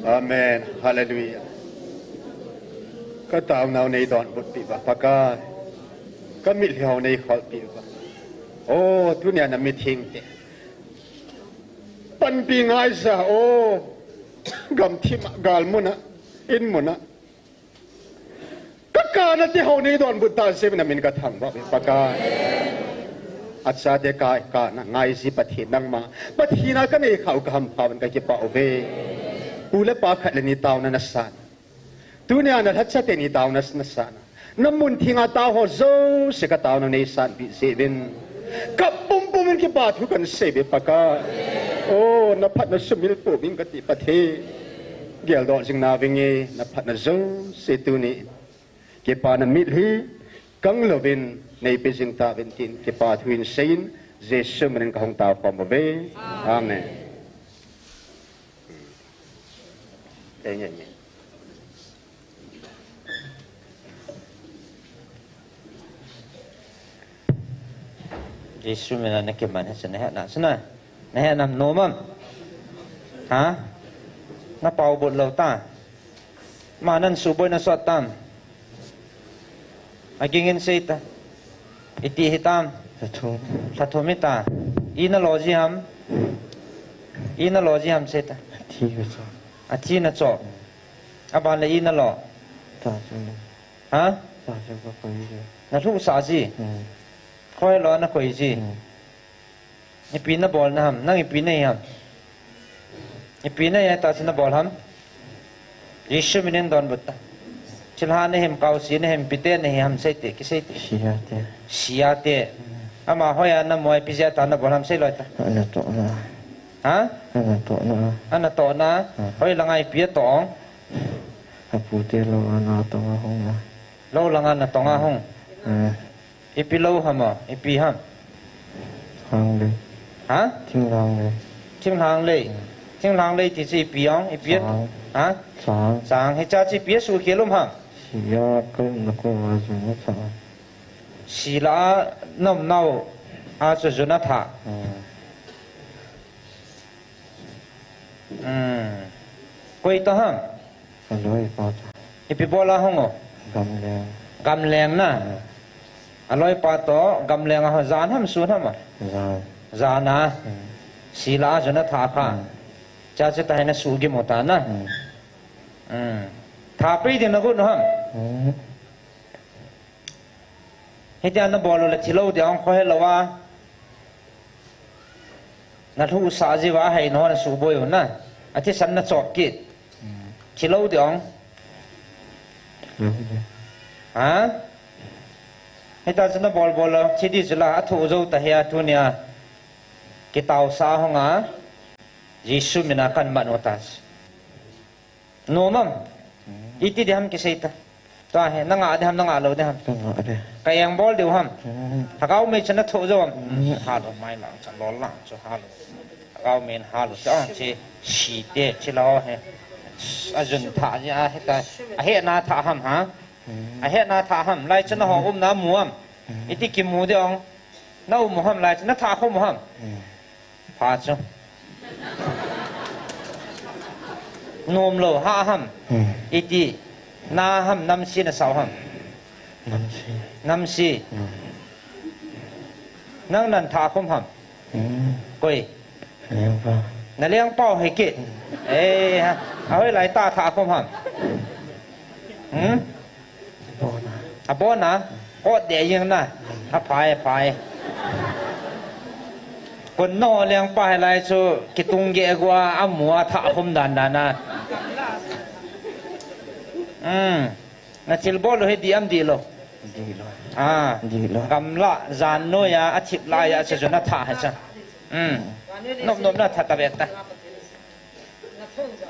Amen. Hallelujah. Ka taonau nei donbutpi uva, Pakai. Ka mitlhi ho nei kholpi uva. O, tunia na mithengte. Panpi ngaija, o, gamthim a, galmun a, inmun a. Ka kana te ho nei donbut tan jeh in na min ka thangvah uve, Pakai. Achate ka, kana ngaiji Pathen nangma. Pathen a ka nei khah u ka hampha uvin ka kipah uve. Pu le pa khat le ni taona na san. Tunia na lhacha teni taona na san. Na mun theng a tao ho jouse ka taona nei sanpeh jeh uvin. Kap pumpum in kipa thu kan sei uve Pakai. O, na phatna sumil pouvin kati Pathen. Geldoh jing nauvin nge, na phatna jouse tuni. Kipana mitlhi, kang louvin, neipe jing tauvin tin, kipa thu in seiyin, Jesu minin ka hung taokhom uve. Amen. Amen. Jesu mina na kiman hi chu na hetna chu na. Na hetna nom am? Ha? Na pao bot lou ta. Ma nan suboi na sot tam. Agingin sei ta. Iti hitam. Lhathum. Lhathum hita. I na lo ji ham. I na lo ji ham sei ta. Athi ka cho. Athi na cho. Aban le i na lo. Ta chu. Ha? Ta chu ka koi ji. Na lhuhsah ji. Hmm. Khoi lo na koi ji. Hmm. Ipi na bol na ham, nang ipi na hi ham. Ipi na hi ta chu na bol ham. Jesu minin donbut ta. Thilha na him, kaosi na him, ipi te na hi ham sei te, kisei te. Sia te. Sia te. Ama hoiya na mu a ipi jeh a ta na bol ham sei loi ta. Ana tohna. Ha? Ana tohna. Ana tohna. Hmm. Hoi langa ipi atoh ong. Apu te lou a na tong a hung na. Lou langa na tong a hung. Hmm. Ipi lou ham a, ipi ham. Thinglhang lei. Ha? Thinglhang lei. Thinglhang lei. Hmm. Thinglhang lei ti chu ipi ong, ipi a. Chang. Ha? Chang. Chang. Hiche chu ipi a suhkhel um ham. Sia ka umna koma jun athah. Sia la a na umnau a chu jun athah. Hmm. Hmm. Koi toh ham. Aloipa toh. Ipi bol a hung o? Gamleng. Gamleng na. Hmm. Aloipa toh, gamleng a hung jan ham sun ham a? Jan. Jan a. Hmm. Sia la a jun athah kha. Hmm. Cha cha ta hi na suhgim u ta na. Hmm. Hmm. Thah pei ding na got u ham? Hmm. Hitia na bol u le thilou ding ong kho helou a. Na lhuhsah jiu va, ahei na ho na suboi u na. Athisan na chop kit. Hmm. Thilou ding ong. Thilou ding. Ha? Hitia chu na bol bol u, thi ding chu la, athoh jou ta hi a tunia. Kitaosah hung a. Jesu mina kan man u ta. Nom am? Hmm. Iti ding ham kisei ta. Tua hi, na ngah ding ham, na ngah lou ding ham? Ka ngah ding. Ka engbol diu ham? Hmm. Lhagao mei chu na thoh jou am? Hmm. Hal u mai lang chu, lol lang chu hal u. Lhagao mei hal u chu, ah, chu, si te, chu la o hi. Ajun thah ji a, hita, ahetna thah ham ha? Hmm. Ahetna thah ham, lai chu na ho umna mu am? Hmm. Iti kimu ding ong? Na um u ham lai chu, na thah khum u ham? Hmm. Pha chu. Nom lou, hah ham. Hmm. Iti. Na ham, namse na sa u ham. Namse. Namse. Hmm. Nang nan thah khum ham. Hmm. Koi. Lengpa. Na lengpa u hi kit. Hmm. Eh, ha. Ahoi lai ta thah khum ham. Hmm? Abon a. Abon a? Kot deh jeng na. Aphai, aphai. Kon no lengpa hi lai chu kitung geh gua amu a thah khum dan dan a. Hmm. Na thil bol u hi dih am dihlou? Dihlou. Ah. Dihlou. Gamla, jan noi a, athip lai a, chu chu na thah hi chu. Hmm. Nop nop na thah ta ve ta.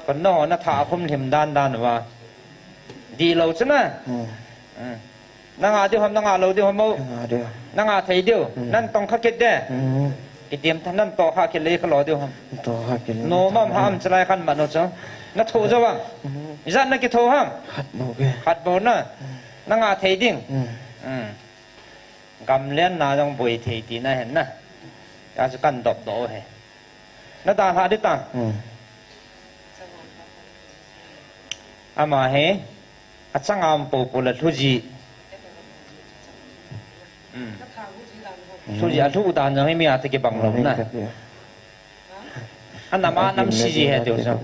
Kon no na thah khum lhim dan dan uva. Dihlou chu na. Hmm. Hmm. Na ngah diu ham, na ngah lou diu ham o? Ngah diu. Na ngah thei diu. Hmm. Nan tong kha kit de. Hmm. Kitim tha nan toh kha kit le kha lou diu ham. Toh kha kit le. Nom am hah am chu lai kan man u chu. Na thoh jou am? Hmm. Ijat na kithoh ham? Khat bou ve. Khat bou na. Hmm. Na ngah thei ding. Hmm. Hmm. Gamlen na jong boi thei tina hen na. Tua chu kan dop doh u hi. Na dalha ding ta. Hmm. Ama hi, achang a um popo le lhuji. Hmm. Lhuji alhu dan jong hi mi a te kibang lou na. Anam a nam si ji he tiu jong.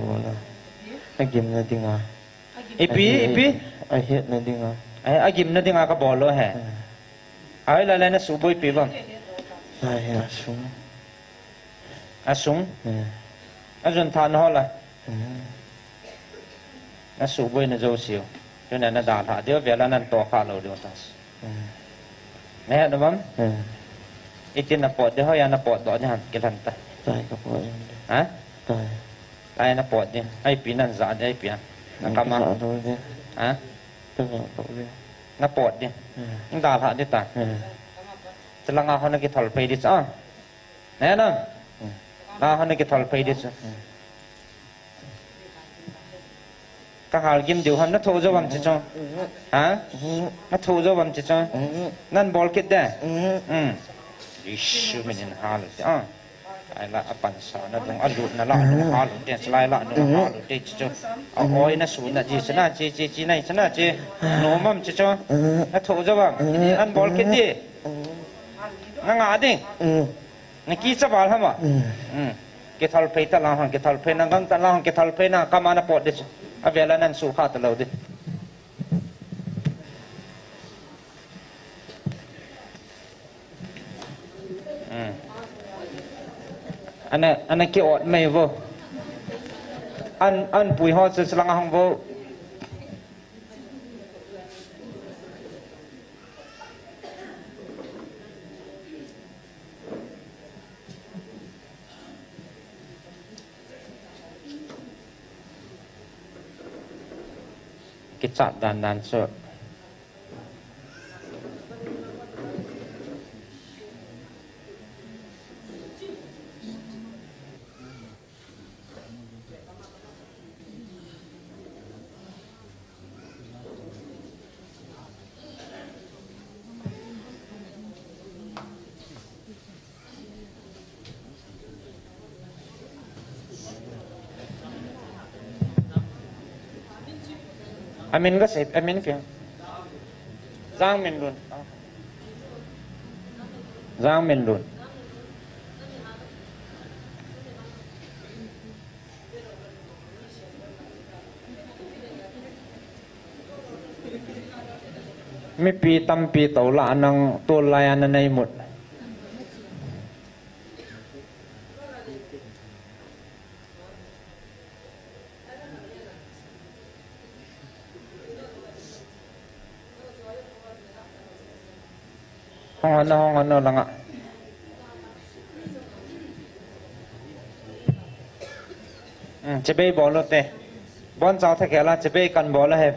Agimna dinga. Ipi, ipi. Ahetna dinga. Ai, agimna dinga kabol lou he. Ai, la le na suboi pi bang. Ai, asung. Asung. Hmm. Ajun tha na ho la. Hmm. Na suboi na jo siu. Tuna na dalha diu vela nan to kha lou diu ta. Hmm. Na he na bang? Hmm. Iti na pot de ho ya na pot do ni han kilan ta. Tai ka pot. Ha? Tai. Tai na pot de. Ai pi nan za de ai pi an. Na kama. Ha? Na pot de. Hmm. Dalha de ta. Hmm. Chalanga ho na kithol phei di cha. Nena. Hmm. Na hon kithol phei di chu. Hmm. Ka hal gim diu ham na tho jo bam chi chu. Hmm. Ha? Hmm. Na tho jo bam chi chu. Hmm. Nan bol kit de. Hmm. Hmm. Isu min in hal ti. Ah. Ai la apan sa na dung alut na la dung hal te lai la dung hal te chi chu. A oi na su na ji sa na chi chi chi na sa na chi. No mam chi chu. Na tho jo bam. Nan bol kit di. Na nga ding. Hmm. Na kicha val hama. Hmm. Hmm. Kithol phei ta lang hang, kithol phei na gang ta lang hang, kithol phei na kama na pot de chu. Avela nan su kha ta lou de. Hmm. Ana, ana ki ot mai vo. An, an pui ho chu lang hang vo. Kichat dan dan chu. Amin ka sei, amin kya? Jang Min Lun. Jang Min Lun. Mipi tampi tola nang tol lai a na nei mut. Hong hon, hong hon langa. Hmm, chibai bol u te. Bon chao tha kela chibai kan bol u he.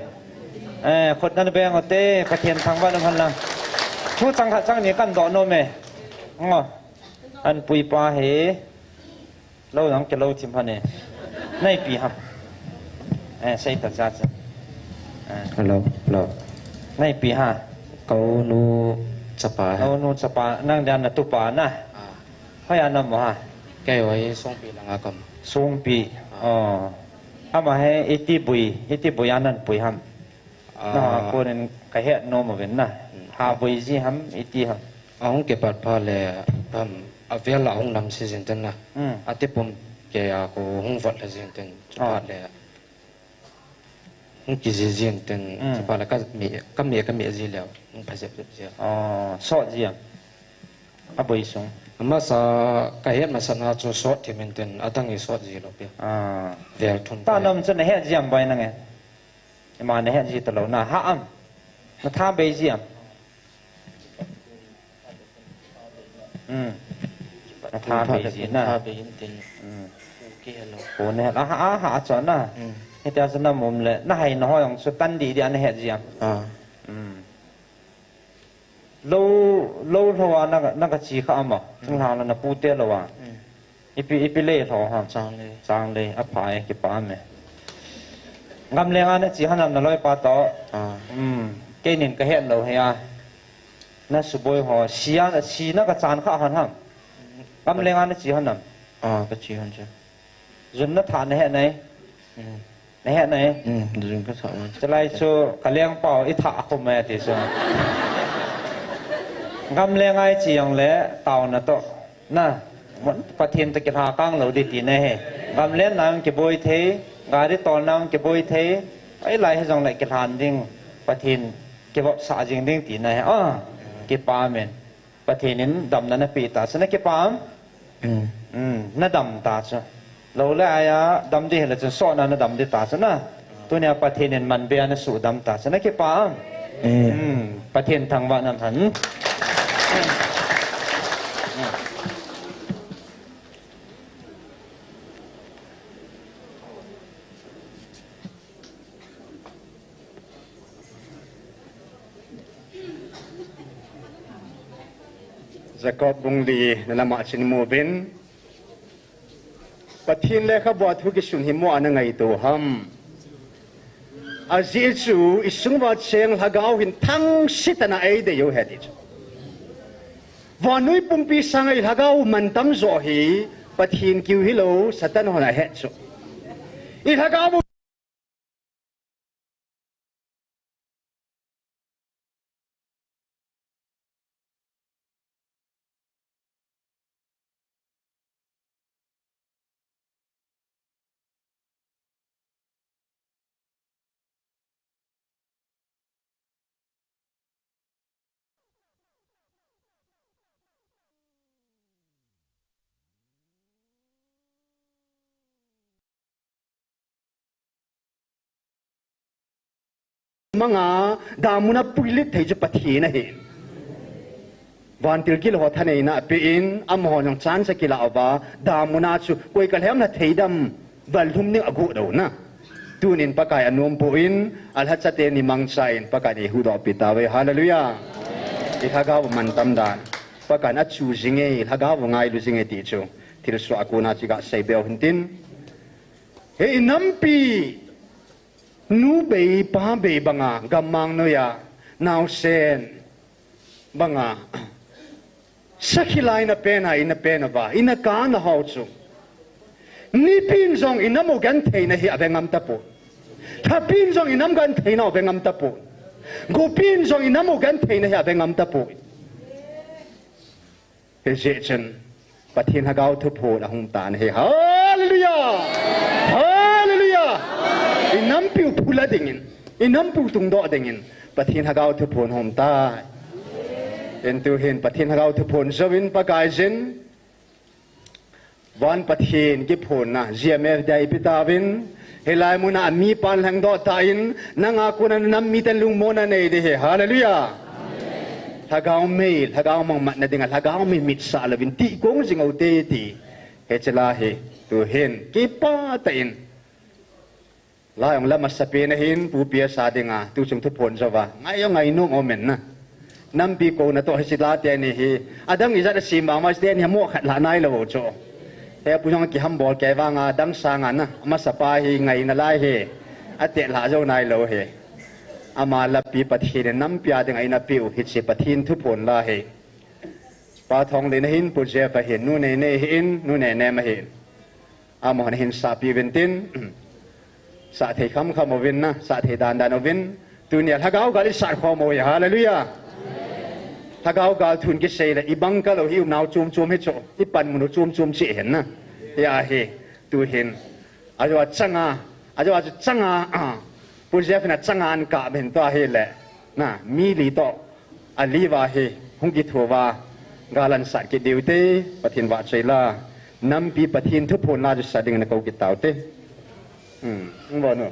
Eh, khut nan beng u te, Pathen thangvah um hen lang. Thu chang khat chang ni kan doh nom e. Ngo. An pui pa he. Lou jong kilou thim hon e. Neipi ham. Eh, sei ta cha cha. Eh. Hello, hello. Neipi ha. Ka u nu chapa ha. Ka u nu chapa, nang dia na tupa na. Ah. Hoi a na mo ha. Kei hoi Songpi langa ka um. Songpi. Ah. Oh. Ama he iti bui, iti bui a nan pui ham. Ah. Na ha konin ka het nom uvin na. Hmm. Ha bui ji ham, iti ham. Ahung kipat phat le, um, avel a hung namse jin ten na. Hmm. Ati pum kei a ko hung vot le jin ten, ah, chuphat le. Hung kiji jin ten, hmm, chuphat le ka mi, ka mi, ka mi ji le, hung pha jep jep ji. Oh, sot ji am. Aboi sung. Amasa ka het masat na chu sot thim in ten, adang hi sot ji lou pi. Ah. Vel thum. Ta nom chu na het ji am boi nang e. Ima na het ji ta lou na ha am. Na tha bei ji am. Hmm. Na tha bei ji na. Tha bei in tin. Hmm. Ku ki hello. Ku ne la ha, ha, ha, chon na. Hmm. Hitia chu na mum le, na hai na hoi jong chu tan di di a na het ji am. Ah. Hmm. Lou, lou lou a na, na ka chi kha ama. Hmm. Chung hang la na pu te lou a. Hmm. Ipi, ipi lei lou ham. Changlei. Changlei, apha e, kipa me. Gamleng a na chi hanam na loipa to. Ah. Hmm. Keinin ka het lou hi a. Na suboi ho, si a, si na ka chan kha hon ham. Gamleng a na chi hon nam. Ah, ka chi hon cha. Jun na tha na he nai. Hmm. Nahe nai. Hmm, dujing ka sa ma. Chalai chu ka lengpau i tha khum e ti chu. Gam le ngai chi jong le tauna toh. Na, mun Pathen toh kilha kang lou ding tina ahi. Gam lenna kiboi thei, gari tolna kiboi thei. Ahilai hijongle kilhan ding, Pathen kivopsah jing ding tina ahi. Ah, kipah men. Pathen in damna napeh ta chu, na kipah am? Hmm. Hmm, na dam ta chu. Lou le ai a dam ding hile chun sohna na dam ding ta chu na. Tunia Pathen in manbei a na suhdam ta chu, na kipah am? Hmm. Hmm, Pathen thangvah nan hen. Jakob bung li na lama chun imu uvin. Pathen lekhabua thu kisun hi mo a na ngaito ham? Ajeh chu i sunguva cheng lhagao hin thangse tah in eidei u ahi ti chu. Vannoi pumpi sanga i lhagao mantam joh hi Pathen kiu hilou, Satan hon ahet chu. I lhagao Manga, damuna puilut thei chu Pathen ahi. Vantil gilou ho thaneina apen, amaho jong chance akilah uva, damuna chu koi kalhem lha thei dem, vallhum ding agot u na. Tunin Pakai anom poi, alhacha teni mangcha in Pakai in eihuhdoh pi tauve. Hallelujah. I lhagao mantam dan. Pakai in achu jinge, i lhagao ngailu jinge ti chu. Thilsoh a kona chu iga seibe u hintin. Hei nampi, nu bei, pa bei banga, gammang noiya, naosen banga, sakhi lai ina pen a, ina pen uva, ina kana hou chu. Nipin jong i nam u gentheina hi ave ngam tapoi. Lhapin jong i nam gentheina u ave ngam tapoi. Gopin jong i nam u gentheina hi ave ngam tapoi. Hijeh chun, Pathen Lhagao Thuphon ahung tan ahi. Hallelujah! Hallelujah! I nampiu phula dingin, i nampiu tungdoh dingin, Pathen Lhagao Thuphon hung tai. Hintu hin Pathen Lhagao Thuphon jouvin Pakaiyin, Van Pathen kiphonna, G M F dia ipi tauvin, hilai muna mipan lhengdoh tan, nanga kona nam miten lungmonna nei ding ahi. Hallelujah. Lhagao mei, lhagao mangmatna dinga, lhagao mei mitsah louvin, tih kong jing ute ti. Hiche la hi, tuhin, kipah tah in. Lai ong la masapen ahin, Pu P S a dinga, tuchung thuphon jouva. Ngai ong ngainom umin na. Nampi kouna toh hiche la teni hi. Adang ijat a sim vang ma teni hi mo khat la nailou chu. He Pu jong kihambol kei vanga, adang sanga na. Masapa hi ngaina lai hi. Ate la jou nailou hi. Ama lapi Pathen in nampi a dinga eina peh u hiche Pathen thuphon la hi. Pa Thonglen ahin, Pu Jeff ahin, Nu Neinei ahin, Nu Neinem ahin. Amahon ahin sahpeh uvin tin, sah thei khamkham uvin na, sah thei dandan uvin. Tunia Lhagao gal isat khom uve, hallelujah. Lhagao gal thu in kisei le, ibang kalou hi umnau chom chom hi chu, ipanmun u chom chom cheh hin na. Hia hi, tuhin. Ajou a changa, ajou a chu changa, ah, Pu Jeff in achanga ahin kap hin tua hile, na, mi li toh, Ali va hi, hung kitho uva, gal ahin sat kit diu te, Pathen vahchoi la, nampi Pathen thuphon la chu sa dingin akou kit taute. Hmm, hung vo nu.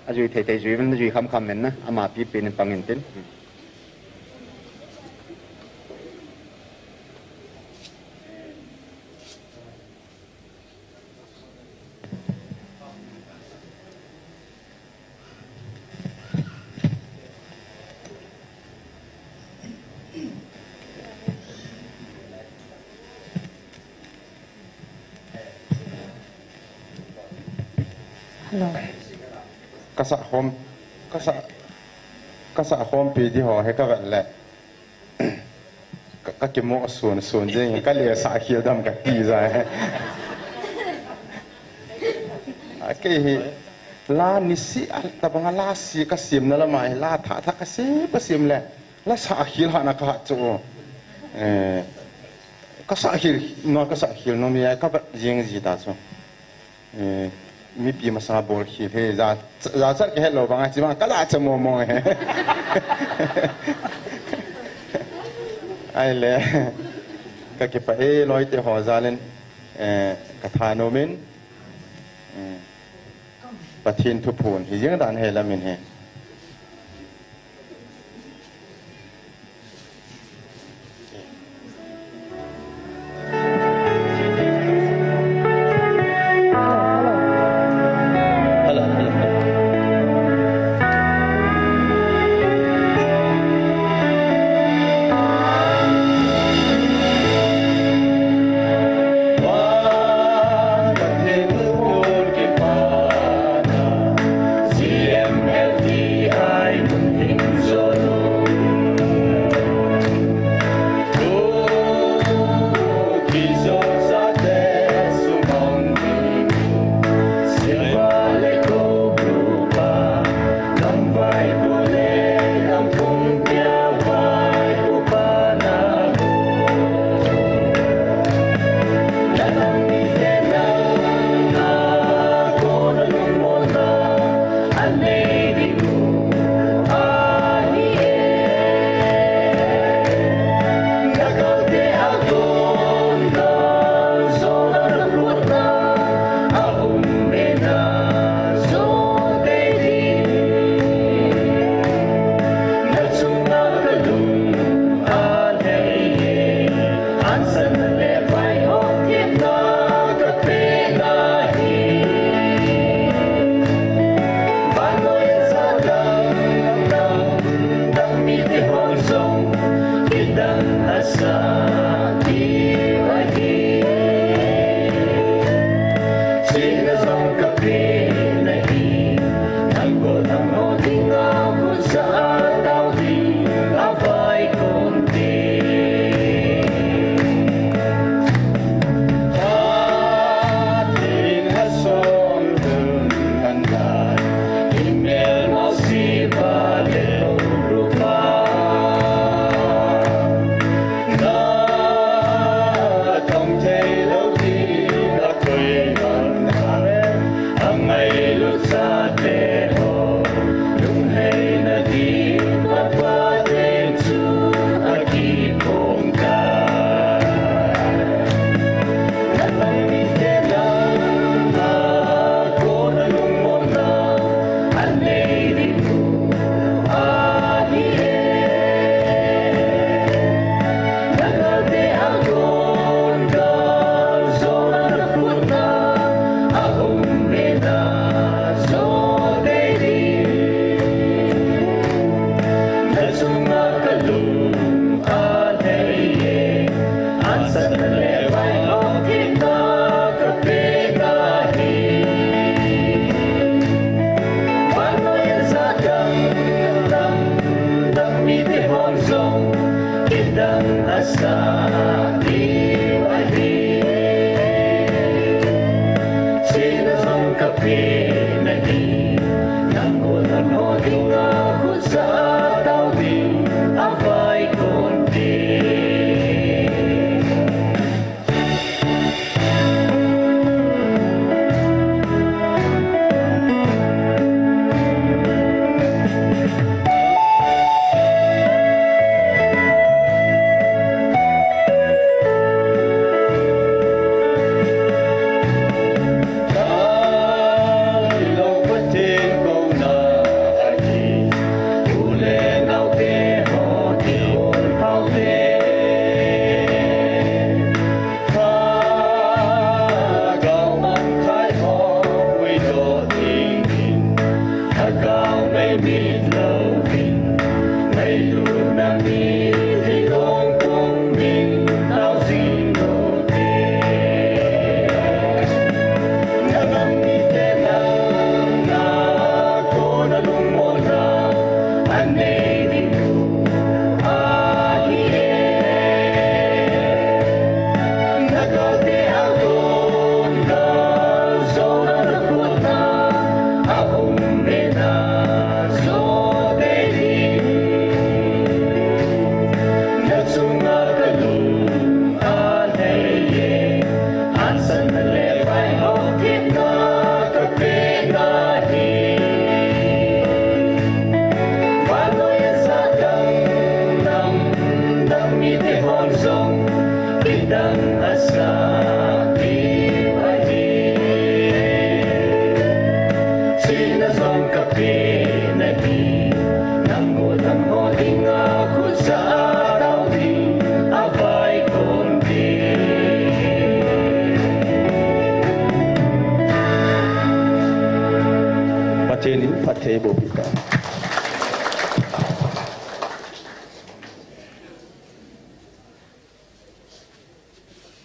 Ajui thei thei jui uvin, jui khamkham in na, ama pipen in pang in tin. Hmm. Hello. Kasa khom, kasa, kasa khompi di ho hi kavet le. Ka, kakimo sun, sun jing, kale sa khel dem kati jai. A kei hi, La nisi a tabanga la si ka sim na lama hi la tha tha ka sim ka sim le. La sa khil ha na ka ha chu. Eh, ka sa khil, no ka sa khil no mi ai ka bat jing ji ta chu. Eh, mipi masanga bol khil he, ja, ja chat ka het lou vang a chi vang ka la cha mo mo he. Ai le, ka kipah e loi te ho jalin, eh, ka thanom in, eh, Pathen thuphon hi jeng dan he lamin he.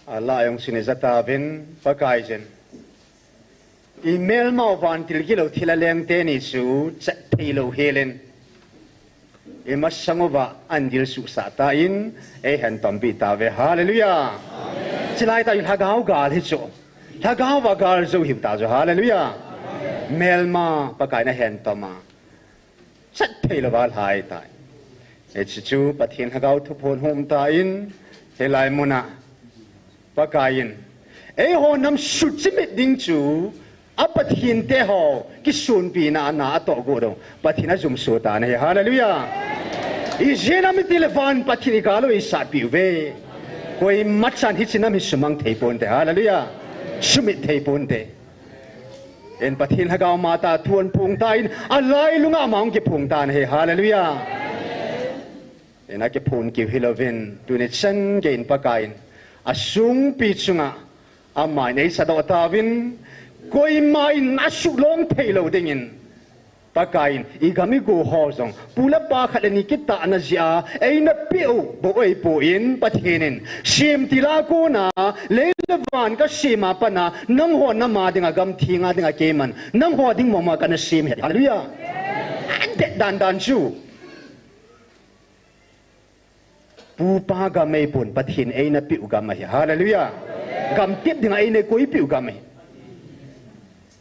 Ala ayong sini jatavin Pakaiyin. I melmau vantil gilou thil a lengte ni chu chat thei lou helin. I masang uva an dil suhsah tan, ei hentompi tave. Hallelujah. Chilai ta i lhagao gal hi chu. Lhagao va gal jo hiu ta chu. Hallelujah. Melma Pakaiyin ahentoma. Chat thei lou va lhai tai. Hiche chu Pathen lhagao thuphon hung um tan, hilai muna Pakaiyin eiho nam suchimit ding chu a Pathen te ho kisunpina ana atoh gu dong Pathen ajumso tan ahi. Hallelujah. Ijeh inem itile van Pathen i gal u eisatpi uve. Koima chan hiche nam hi sumang thei ponte. Hallelujah. Sumit thei ponte. In Pathen lhagao mata thu aphong tan, alailunga ama hung kiphong tan ahi. Hallelujah. In akiphong keu hilouvin, tuni chan geiyin Pakaiyin asungpi chunga amahin eisadoh tauvin, koimain asuhlong thei lou dingin Pakaiyin i gam i go ho jong, pu le pa khat le ni kitahna jeh a eina peh u bou ahipon, Pathen in, semtil a kona lei le van kasem a pat a, nangho nam a dinga, gam theng a dinga keiman nangho ding mama kana sem ahi. Hallelujah. Adet dan dan chu. Pu pa gam ahipon, Pathen eina peh u gam ahi. Hallelujah. Gam tep dinga eina koipeh u gam ahi.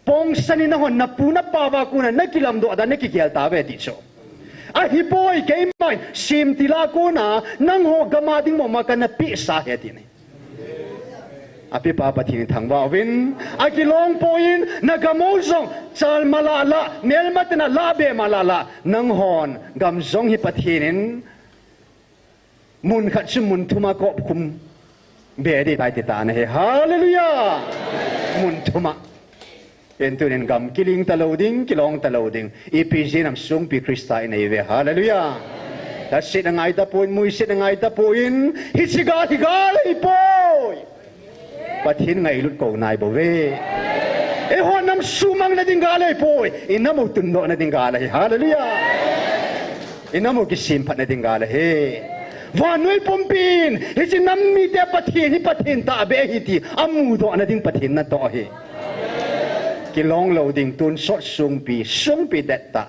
Pongsan in nahon napu napa va kona nakilamdoh dan nakigel tauve ti chu. Ahipoi, keiman semtil a kona nangho gam a ding mama kana pehsa ahi ati ahi. Apepa Pathen in thangvah uvin, akilong poi, nagam u jong chalma lah lah, melma tena lah be ma lah lah, nanghon gam jong hi Pathen in mun khat chu mun thum a kop khum be ding tai ti tan ahi. Hallelujah. Mun thum a. Ken tunin gam kiling talou ding, kilong talou ding. Ipi jeh inem sungpi Christa inei uve. Hallelujah. Lhaset angai tapoi, muiset angai tapoi, hiche gal hi gal ahipoi. Pathen ngailut kou nai bou ve. Eiho nam sumang na ding gal ahipoi. I nam u tundoh na ding gal ahi. Hallelujah. I nam u kisemphat na ding gal ahi. Vannoi pumpin, hiche nam mite Pathen hi Pathen tahbeh ahi ti amudoh na ding Pathen natoh ahi. Kilong lou ding, tonsot sungpi, sungpi det tah.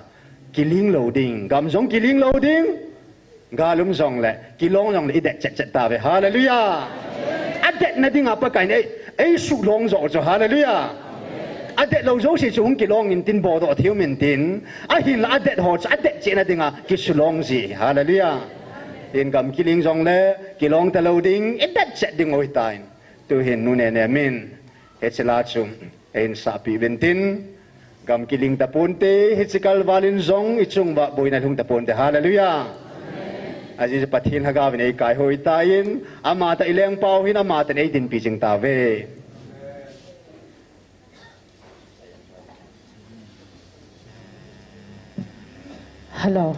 Kiling lou ding, gam jong kiling lou ding. Gal um jongle, kilong jongle, i det chet chet tauve. Hallelujah. Adet na dinga Pakaiyin ei, eisuhlong jo chu. Hallelujah. Adet lou jouse chu hung kilong intin, bodoh thei um intin. Ahinla adet ho chu adet cheh na dinga kisuhlong ji. Hallelujah. In gam kiling jongle, kilong talou ding, i det chet ding u ahitan. Tuhin nu Nenem in hiche la chu eihin sahpeh uvin tin, gam kiling taponte, hiche kalval in jong i chung uva boina lhung taponte. Hallelujah. Ajeh chu Pathen lhagao vin eikaihoi tan, amatah i lengpau hin amatah in eidinpi jing tauve. Hello.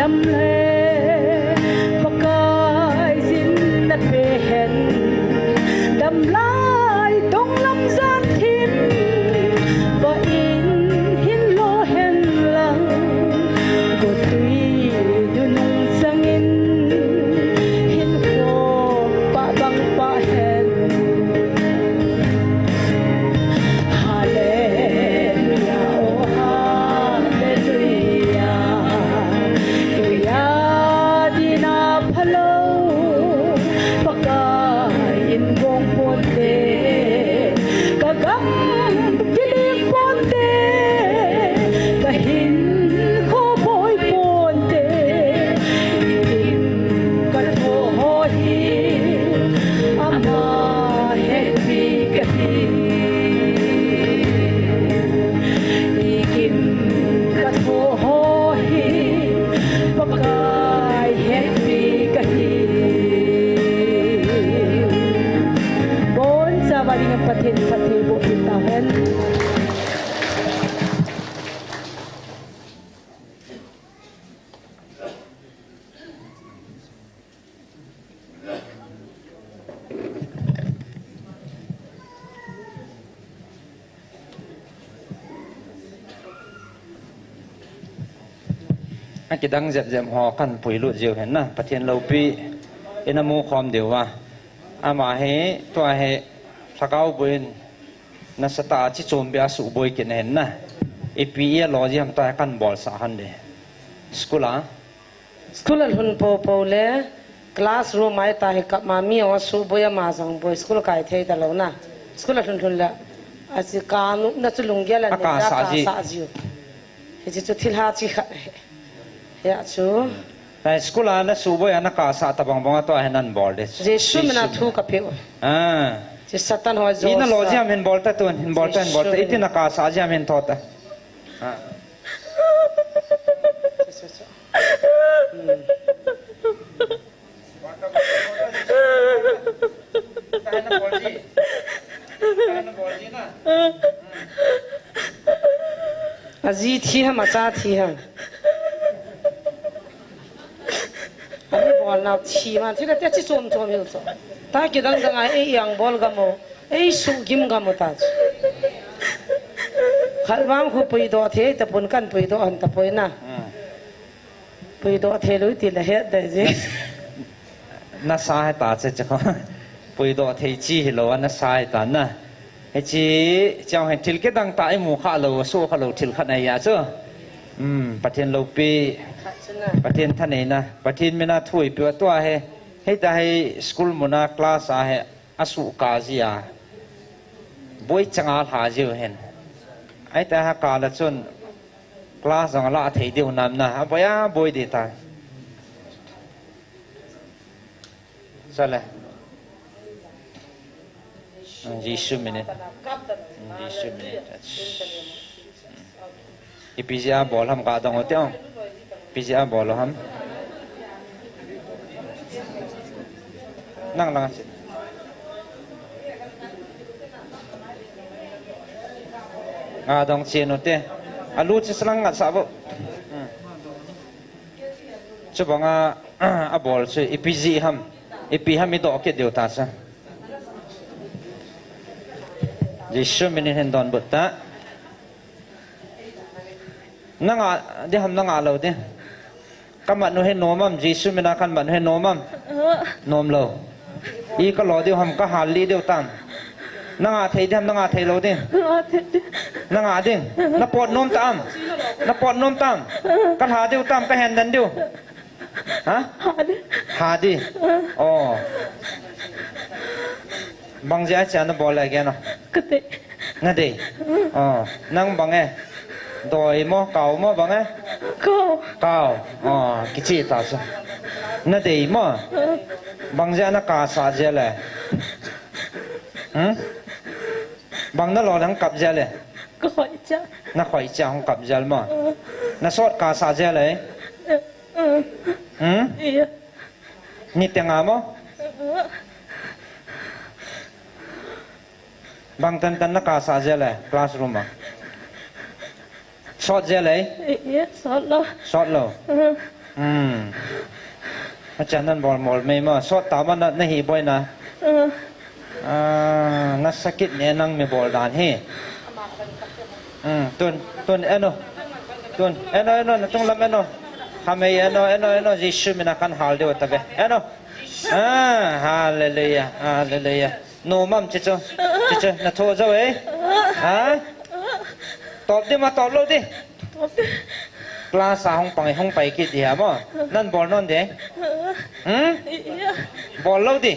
Dam le Pakai jin na pe hen, dam lai dong lam jan thim, va in hin lo hen lang, go tui du nung chang in, hin ko pa bang pa hen. Hallelujah, oh hallelujah. Tuya dina phalou, Pakai in gong ponte. Ka gam kiling ponte. Ka hin kho boi ponte. Ka tho ho hi ama hetpi kahi. Ikim ka tho ho hi Pakai hetpi kahi. Bonchauva dinga Pathen phattheiboh tahen. Akidang jep jep ho kahin puilut jiu hen na, Pathen loupi ina mu khom diu va. Ama hi, tua hi, lhagao boiyin, nasatah a chi chom beh a suboi kit na hen na. Ipi a lo ji ham tua hi kahin bolsah hon de. School a School a lhun popo le classroom a ita hi kap ma mi ho suboi ama jong boi school kai thei talou na. School a lhun lhun le. Achi ka nu na chu lunggel a kasah ji. Hichi chu thil ha chi khat. Hia chu. Nai school a na suboi a na kasah tabang bang a tua hi nan bol de. Jesu mina thu kapeu. Ah. Chi Satan ho jo. Ina lo ji ham hin bol ta tun, hin bol ta, hin bol ta. Iti na kasah ji ham hin thot ta. Ah. Aji thi ham, acha thi ham. Ani bol nau thi man, thi kate chi chom chom hiu chu. Ta kidang dang a ei ang bol gam u. Ei sugim gam u ta chu. Khat vang khu puidoh thei tapon kan puidoh hon tapoi na. Hmm. Puidoh thei lou ti la het dai ji. Nasa hita che che ko. Puidoh thei chi hilou a nasa hita na. Hichi, chang hen thil kidang tah imu kha lou, su kha lou thil khat ahi a chu. Hmm, Pathen loupi. Pathen thaneina, Pathen mina thu ipi tua hi. Hita hi school muna class a hi. Asuh kah jia. Boi changa lha jiu hen. Aita ha kah la chun class jong la thei diu nam na. Aboi a boi di ta. Sale. Jesu mina. Jesu mina. Ipi jeh a bol ham ka dong u te ong. Ipi jeh a bol u ham. Nang lang a che. Nga dong che nu te. Alu che salang nga sa bo. Hmm. Chubang a, abol chu ipi jeh ham. Ipi ham idoh kit diu ta sa. Jesu mina hin donbut ta. Nanga di ham, nanga lou di. Ka mat u hi nom am, Jesu mina ka mat u hi nom am? Nom lou. I ka lo diu ham, ka hal lih diu tam? Nanga thei di ham, nanga thei lou di? Nanga ding. Na pot nom tam? Na pot nom tam? Ka lha diu tam, ka hen den diu? Ha? Ha di. Ha di. Oh. Bang jeh a cha na bol le gen o. Ka te. Na dei. Oh, nang bang e. Doi mo, kau mo bang e. Kau. Kau. Oh, kichi ta sa. Na dei mo. Bang jeh a na kasah jia le. Hmm? Bang na lo lang kap jia le. Ka khoi cha. Na khoi cha hung kap jia le mo. Na sot kasah jia le. Hmm? Iya. Ni te nga mo. Bang tan tan na kasah jia le classroom a. Sot jia le. Iya, sot lou. Sot lou. Hmm. Acha, nan bol mol mai mo. Sot ta ma na, na hi boi na. Ah, na sakit ne nang mi bol dan hi. Hmm, tun, tun, eno. Tun, eno, eno, na tung lam eno. Hamei eno, eno, eno, Jesu mina kan hal deu ta ve. Eno. Ah, hallelujah, hallelujah. No mam chicho, chicho, na tho jo eh. Ha? Top di ma, top lo di. Class a hung pang, hung pai kit di ha mo. Nan bol non de. Hmm? Bol lo di.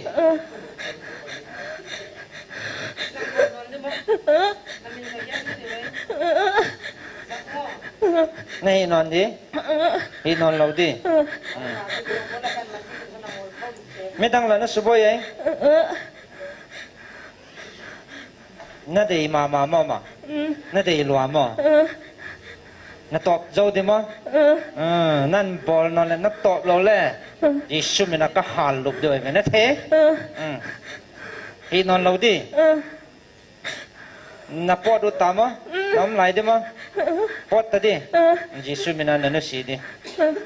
Na hi non di. Hi non lo di. Hmm. Midang la na suboi eh. Na dei mama mo ma. Na dei lua mo. Na top jo di mo. Ah, nan bol non le, na top lo le. Jesu mina ka hal lup deu ve na the. Hmm. Hi non lo di. Na pot u ta mo. Na um lai di mo. Pot ta di. Jesu mina na nu si di.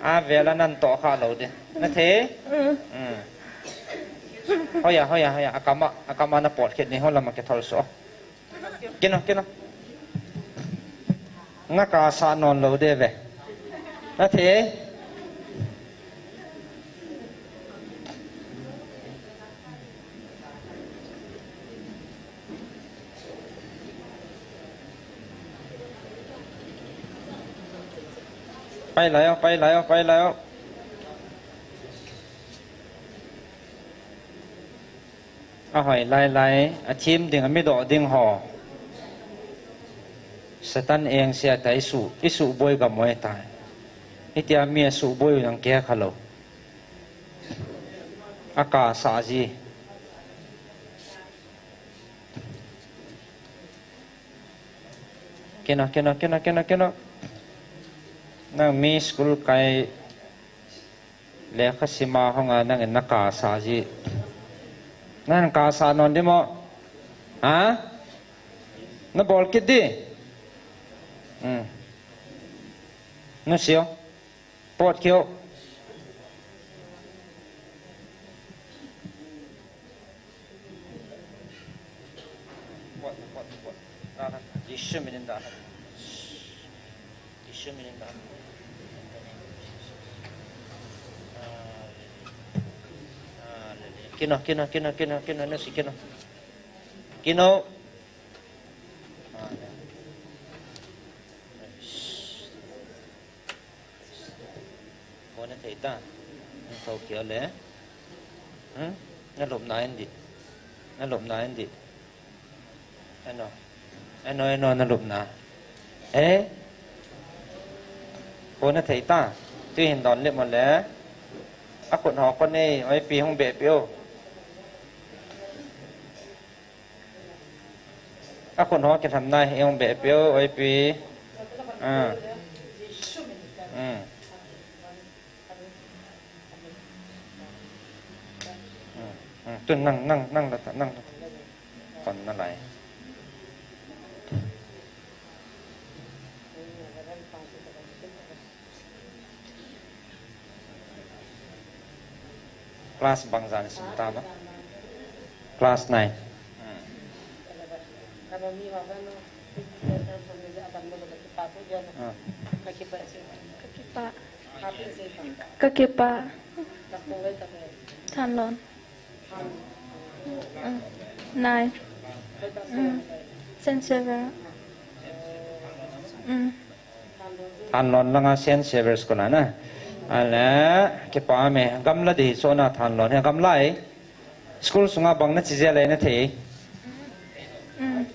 A vela nan to kha lo di. Na the. Hmm. Hoya, hoya, hoya. Akama, akama na pot kit ni, ho lama ke thol so. Kino, kino. Na ka sa non lo de ve. Na the. Pai lai o, pai lai o, pai lai o. Ahoi lai lai, a thim ding, a mi doh ding ho. Satan eng sia ta isu, isu boi ka moi ta. Hitia mi a su boi u nang ke kha lo. A ka sa ji. Kino, kino, kino, kino, kino. Nang mi school kai lekha sima honga nang in na ka sa ji. Nang ka sa non di mo. Ha? Na bol kit di. Hmm. Na sio. Pot kio. Pot, pot, pot. Dah, dah. Jisu minin dah. Jisu minin dah. Kino, kino, kino, kino, kino, na si kino. Kino. Ko na thei ta. Ko kio le. Hmm? Na lupna in di. Na lupna in di. Ano. Ano, ano, na lupna. Eh? Ko na thei ta. Tui hin don le mo le. A khut ho ko nei, oi pi hung be pi o. A khun ho kilham nai, eng be pi o, oi pi. Ah. Hmm. Hmm. Hmm. Tun nang, nang, nang la ta, nang la ta. Kon na lai. Class bang jan sim ta ma? Class nine. Hmm. Ah. Ka kipah. Ka kipah. Thanlon. Mm. Nine. Mm. Saint Xavier. Mm. Thanlon langa Saint Xavier School a na. Ale, kipah me, gamla di so na Thanlon, he gamla e. School sunga bang na chi jia le na thei. Mm.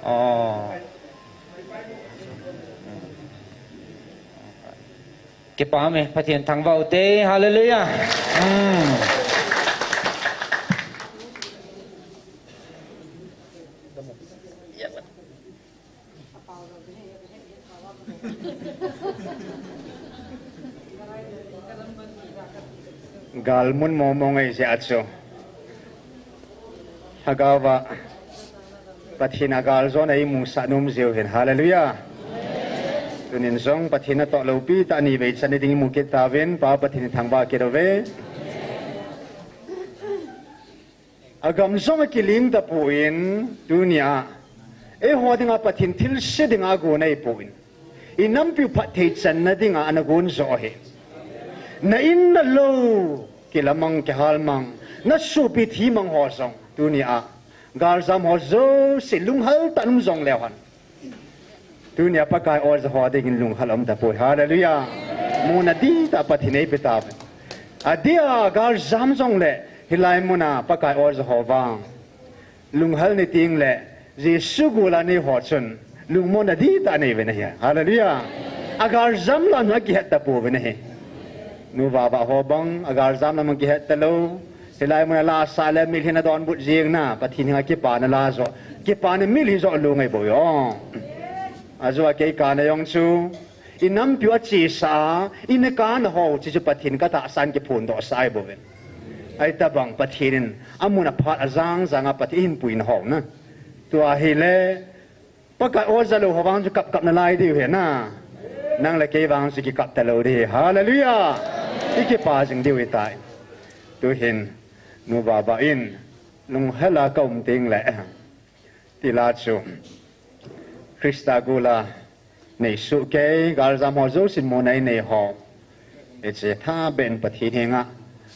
Oh. Kipah me, Pathen thangvah u te, hallelujah. Hmm. Gal mun mo mo ngai se acho. Hagava. Pathen a gal jona imu sa nom jiu hin. Hallelujah. Tunin jong Pathen natoh loupi tah ni vei chan ni ding imu kit tauvin, Pa Pathen thangvah kit uve. Agam jong akiling tapon, tunia eiho dinga Pathen thilse dinga agon ahipon, inampiu phatthei channa dinga ana gon joh ahi. Na in na lou, kilamang kihalmang, na sopi thimang ho jong, tunia galjam ho jouse lunghel tah in um jongleu hen. Tunia Pakai oja ho dingin lunghel aum tapoi. Hallelujah. Muna dihtah Pathen in eipe tauve. Adeh a galjam jongle hilai muna Pakai oja ho vang lunghel nei tengle Jesu gol a nei ho chun lungmonna dihtah anei uve ahi. Hallelujah. Agaljam lou a kihet tapouvin ahi. Nu Vava ho bang agaljam lam a kihet talou. Hilai muna la asah le mitlhi in adonbut jeng na, Pathen henga kipana la joh, kipana mitlhi joh lou ngai bou yo. Ajou a kei kana jong chu, inampiu achesa a, ina kana ho, chuchu Pathen katahsan kiphondoh sah ahi bouvin. Ahitobang Pathen in amun aphat ajang janga Pathen in puina ho na. Tua hile, Pakai oja lou ho vang chu kapkap nalai diu ahi na. Nang le kei vang chu kikap talou ding ahi. Hallelujah. Ikipa jing diu ahitai. Tuhin, Nu Vava in, lunghel a kaum tengle, tila chu, Christa gol a nei sohkei, galjam ho jousen muna inei ho, hiche thabeh in Pathen henga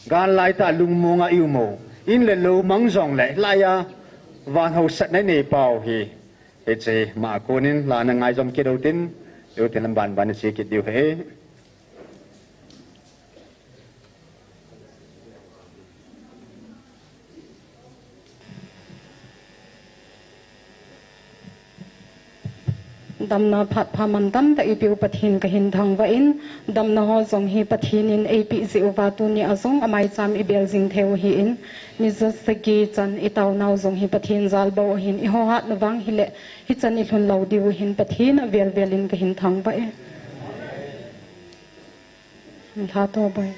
gal laitah lungmonga ium u, in le lou mang jongle, hilai a van haosatna inei pau hi, hiche ma a konin la ana ngaijom kit u tin, tutin lam banban iche kit diu ahi. Damna phat pha mantam tah eipeu Pathen kahin thangvah in, damna ho jong hi Pathen in eipeh jeh uva tunia jong amaicham ibel jing theiu ahin, ni ja sagi chan itaonau jong hi Pathen jal bou ahin, eiho hatna vang hile hichan ilhun lou diu ahin, Pathen avel vel in kahin thangvah e. Lha to boi.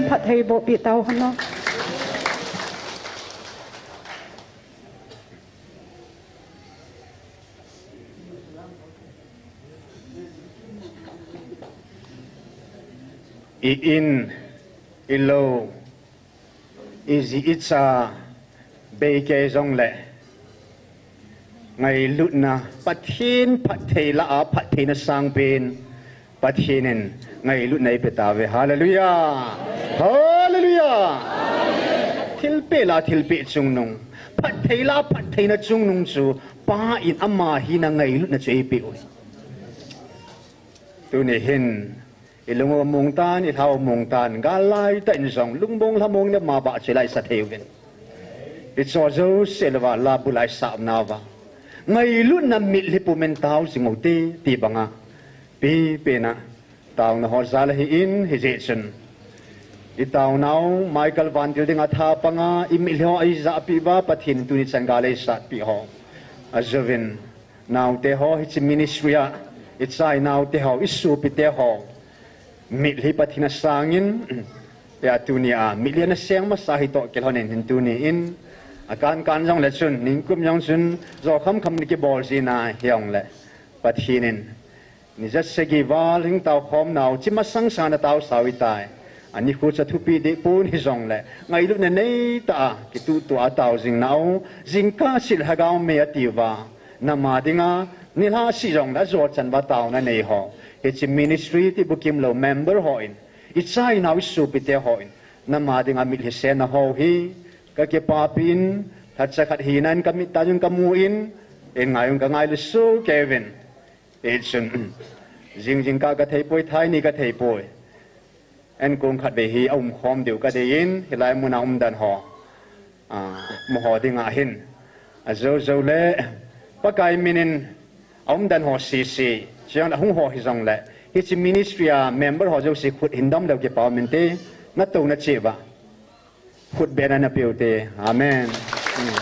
Phatthei boh pi tau hon o. I in, i lou, i ji i cha, bei kei jongle, ngailutna, Pathen phatthei lah a, phattheina sangpen, Pathen in ngailutna eipe tauve. Hallelujah! Hallelujah! Thilpeh lah a thilpeh chungnung, phatthei lah a phattheina chungnung chu Pa in ama hina ngailutna chu eipeh u ahi. Tuni hin, i lung u mong tan, i lhau mong tan, gal laitah in jong, lungmong lhamong in ama bah chu i laisah thei uvin. I cho jouse louva, labu laisah um nauva, ngailutna mitlhi pumin tao jing u hite, ti banga, pipen a, taona ho jal ahin, hijeh chun, i taonau, Michael Vantil dinga tha panga, i mitlhi ho eijahpeh uva, Pathen in tuni chan gal eisatpeh ho ajouvin, naote ho, hiche ministry a i chai naote ho, i sopite ho, mitlhi Pathen asangin, tia tunia mitlhi ana seng masa hitoh kilhonin hin tuni in, akan kan jongle chun, ningkum jong chun, jo khamkham in kibol jin ahijongle, Pathen in, ni ja sagi val hung tao khom nau, hiche masang sanga ana taosau ahitai. Anikho chu athupi deh pon hijongle, ngailutna neitah a, kituhtuah a tao jing nau, jingkah seh lhagao mei atiuva, nam a dinga, nilhah seh jongle, ajo chan uva taona nei ho, hiche ministry ti bukim lou member hon, i chai nau i sopite hon, nam a dinga mitlhi sena ho hi, kakipapi in, lhacha khat hina in kamit tah in kamu in, in ngai un kangailu soh kei uvin. Hichun, jing jingkah kathei poi, thai ni kathei poi. Enkong khat vei hi aumkhom diu kadei in, hilai muna umdan ho, a, amaho dinga hin, ajo joule, Pakai minin, aumdan ho sese, chang ahung ho hijongle, hiche ministry a member ho jouse khut hin dom leu kipa um inte, natouna cheh uva, khut bena napeh u hite. Amen. Hmm.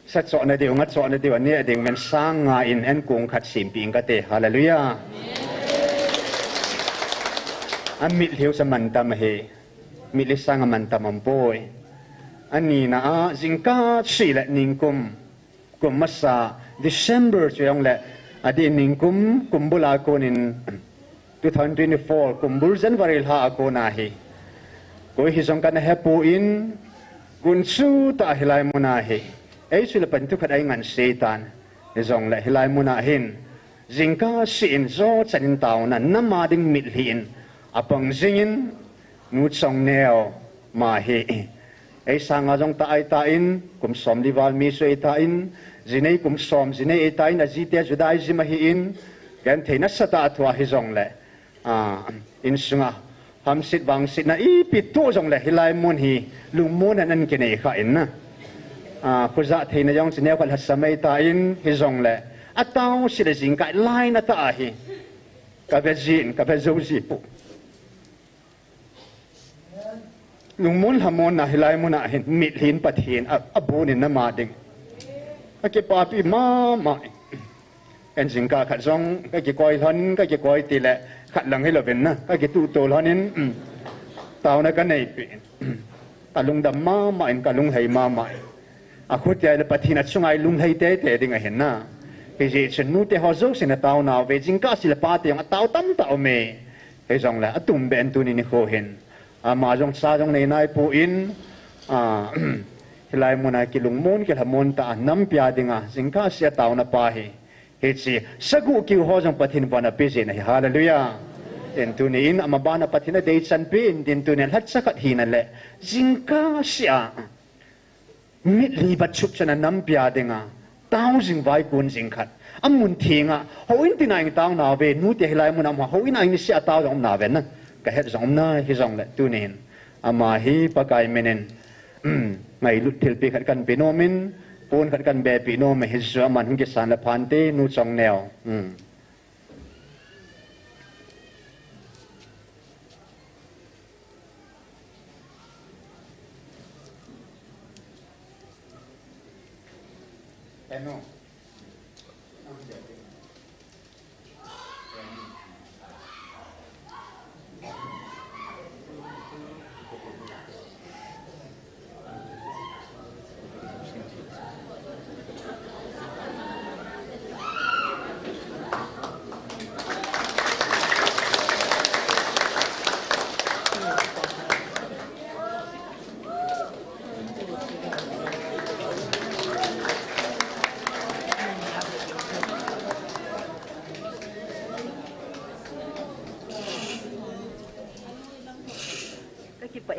Sa chohna diu, nga chohna diu, aneh ding ven sang nga in enkong khat sempeh inge kati. Hallelujah. Amitlhi u chu amantam ahi. Mitlhi sanga mantam aumpoi. Anina a, jingkah seh le ningkum, kum masa, December chu jongle, adeh ningkum, kum bul a konin, two thousand twenty-four, kum bul January lha a kona hi, koi hijong kana hepon, gunchu tah a hilai muna hi, ei chu le pan thukhat a eingansei tan, hijongle hilai muna hin, jingkah seh in jo chan in taona, nam a ding mitlhi in, apang jingin, Nu Chongneo, ama hi, ei sanga jong tah ahitan, kum somli val mi chu ahitan, jinei kum som, jinei ahitan, ajite Judaism ahin, genthei nasatah a athua hijongle, a, insunga hamset vangsetna ipi toh jongle hilai mun hi lungmonna ana kinei kha in na. A, khojah theina jong chu neokhat lhasam ahitan, hijongle, ataoseh le jingkah lainatah a hi, kave jin, kave jou jipoi. Lungmon lhamonna hilai muna hin mitlhi in Pathen a, abonin nama ding, akipapi mama. Ken jingkah khat jong kakikoi lhon, kakikoi tile khat lang hilouvin na, kakituhto lhonin, um, taona kaneipeh in, kalungdam mama in, kalunglhai mama in. Akhutia le Pathen achunga ilunglhai teitei ding ahin na. Hijeh chun nute ho jousen ataonauve, jingkah seh le pate jong atao tamtah aume. Hijongle atumbeh in tuni nikho hin, ama jong cha jong nei naipon, a, hilai muna kilungmon kilhamon tah a nampi a dinga jingkah seh ataona pa hi, hiche saguh kiu ho jong Pathen in von apeh jin ahi. Hallelujah. Tin tuni in ama bana Pathen in adeichanpi in, tin tuni in lhacha khat hina le jingkah seh a mitlhi vatchup chana nampi a dinga tao jing vaikon jing khat, amun thenga, houin tina ing taonauve, nute hilai muna um a houin a ing niseh a tao jong umnauve na, kahet jong umnai, hijongle tunin ama hi Pakai minin, um, ngailut thilpeh khat kahin pe nomin, pon khat kahin bepeh nomin, hichu aman hung kisan le phante, Nu Chongneo. Um.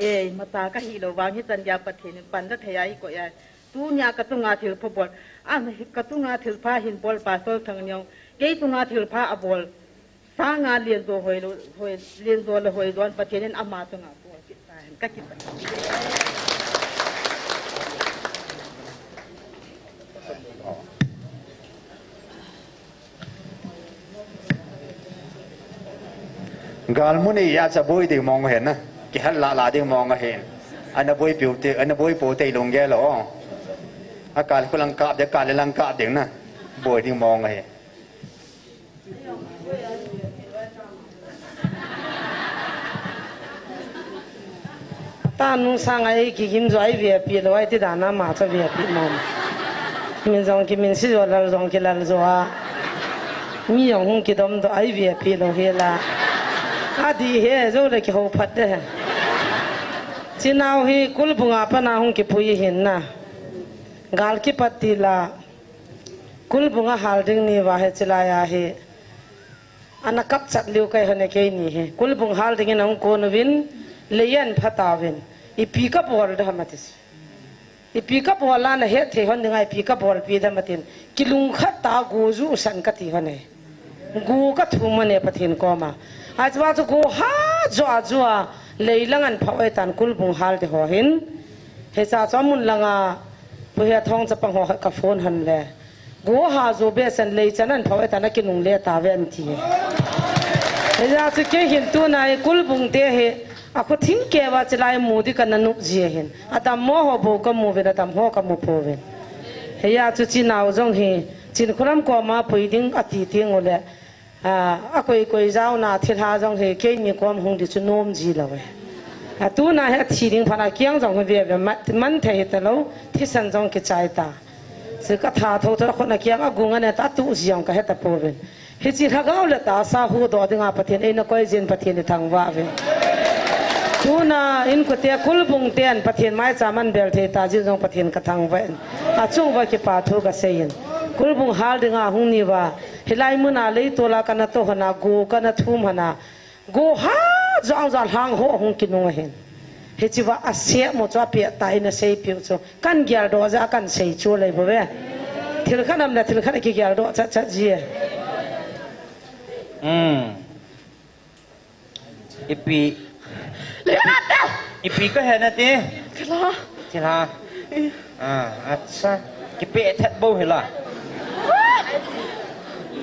Ei, mata kahi lou vang hichan dia Pathen in pan da thei a hi koi a. Tunia ka tunga thilpha bol. A, ka tunga thilpha hin bol Pastor Thangniang. Kei tunga thilpha abol. Sanga lenjo hoi lou, hoi, lenjo le hoijon Pathen in ama chunga bol kit tahen. Ka kipah. Galmun a cha boi ding mong ahi na. Kihal la la ding mong ahi. Ana boi piu te, ana boi po te lunggel o. Akal kulang kap de, kal lang kap ding na. Boi ding mong ahi. Tanu sanga ei kigim jo a ei vepi lou, a iti dan a ama chu avepi mong. Min jong kiminse jo, lal jong kilal jo a. Mi jong hung kidom doh a ei vepi lou hi la. Adih e, jou le kihou phat de. Chinao hi Kulbung a pat a hung kipui ahin na. Gal kipat tila. Kulbung a hal ding ni va hi chilai a hi. Ana kap chat liu kai hon e keini hi. Kulbung hal ding in ahung kon uvin, lei a apha tauvin. Ipi kabol da ham ati. Ipi kabol a nahet thei hon ding a ipi kabolpi da ham atin. Kilungkhat ta go ju san kati hon e. Go kathum hon e Pathen koma. Ahi chu va chu go ha jo a jo a lei lang a apha e tan Kulbung hal de ho hin. Hicha chu amun langa Pu Hethong chapang ho ka phone hon le. Go ha jo be san lei chan a apha e tan akinungle tauve ati. Hijeh chun kei hin tuna hi Kulbung te hi akhu thingkeu va chilai mu di kana nop ji ahin. Adammo ho bou kamu uvin, adammo kamu pouvin. Hijeh chun chinao jong hi, Chinkholam koma pui ding ati teng ule. A, akoi koi jaona thilha jong hi keini kom hung di chu nom ji lou e. A, tuna hi athi ding phat a kiang jong hi ve ve mat, man thei hita lou, thisan jong kichai ta. Chu katha tho tho khut a kiang agung ane ta tu ji jong kahe ta pouvin. Hiche lhagao le tahsa huhdoh dinga Pathen eina koi jin Pathen ithangvah uve. Tuna inkote Kulbung ten Pathen maicham ahin bel thei ta jin jong Pathen kathangvah in. Achung uva kipa thu kasei in. Kulbung hal dinga hung ni uva. Hilai muna leitol a kana to hon a, go kana thum hon a. Go ha jong jong lhang ho hung kinung ahin. Hiche va asep mo chu apeh ta in asei piu chu. Kan geldoh jeh a kan sei chu lei bou ve. Thil khat nam le thil khat kigeldoh chat chat ji e. Hmm. Ipi. Ipi, ipi kahe nati? Thilha. Thilha. Eh. Ah, acha. Kipeh thet bou hila.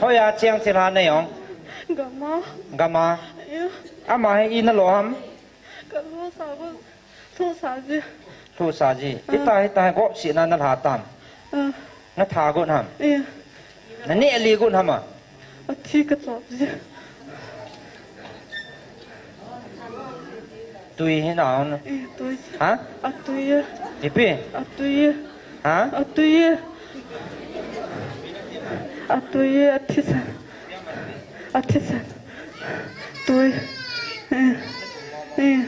Hoiya cheng thilha nei jong? Gam a. Gam a. Eh. Ama hi ina lo ham? Ka lo sa go. Lhusa ji. Lhusa ji. Ah. Hita, hita, gop sina nalha tam. Ah. Natha got ham? Eh. Naneh li got ham a? Athi kachop ji. Tui hi na on. Eh, tui. Ha? Atui e. Ipi? Atui e. Ha? Atui e. Atui e, athisan. Athisan. Tui. Eh. Eh.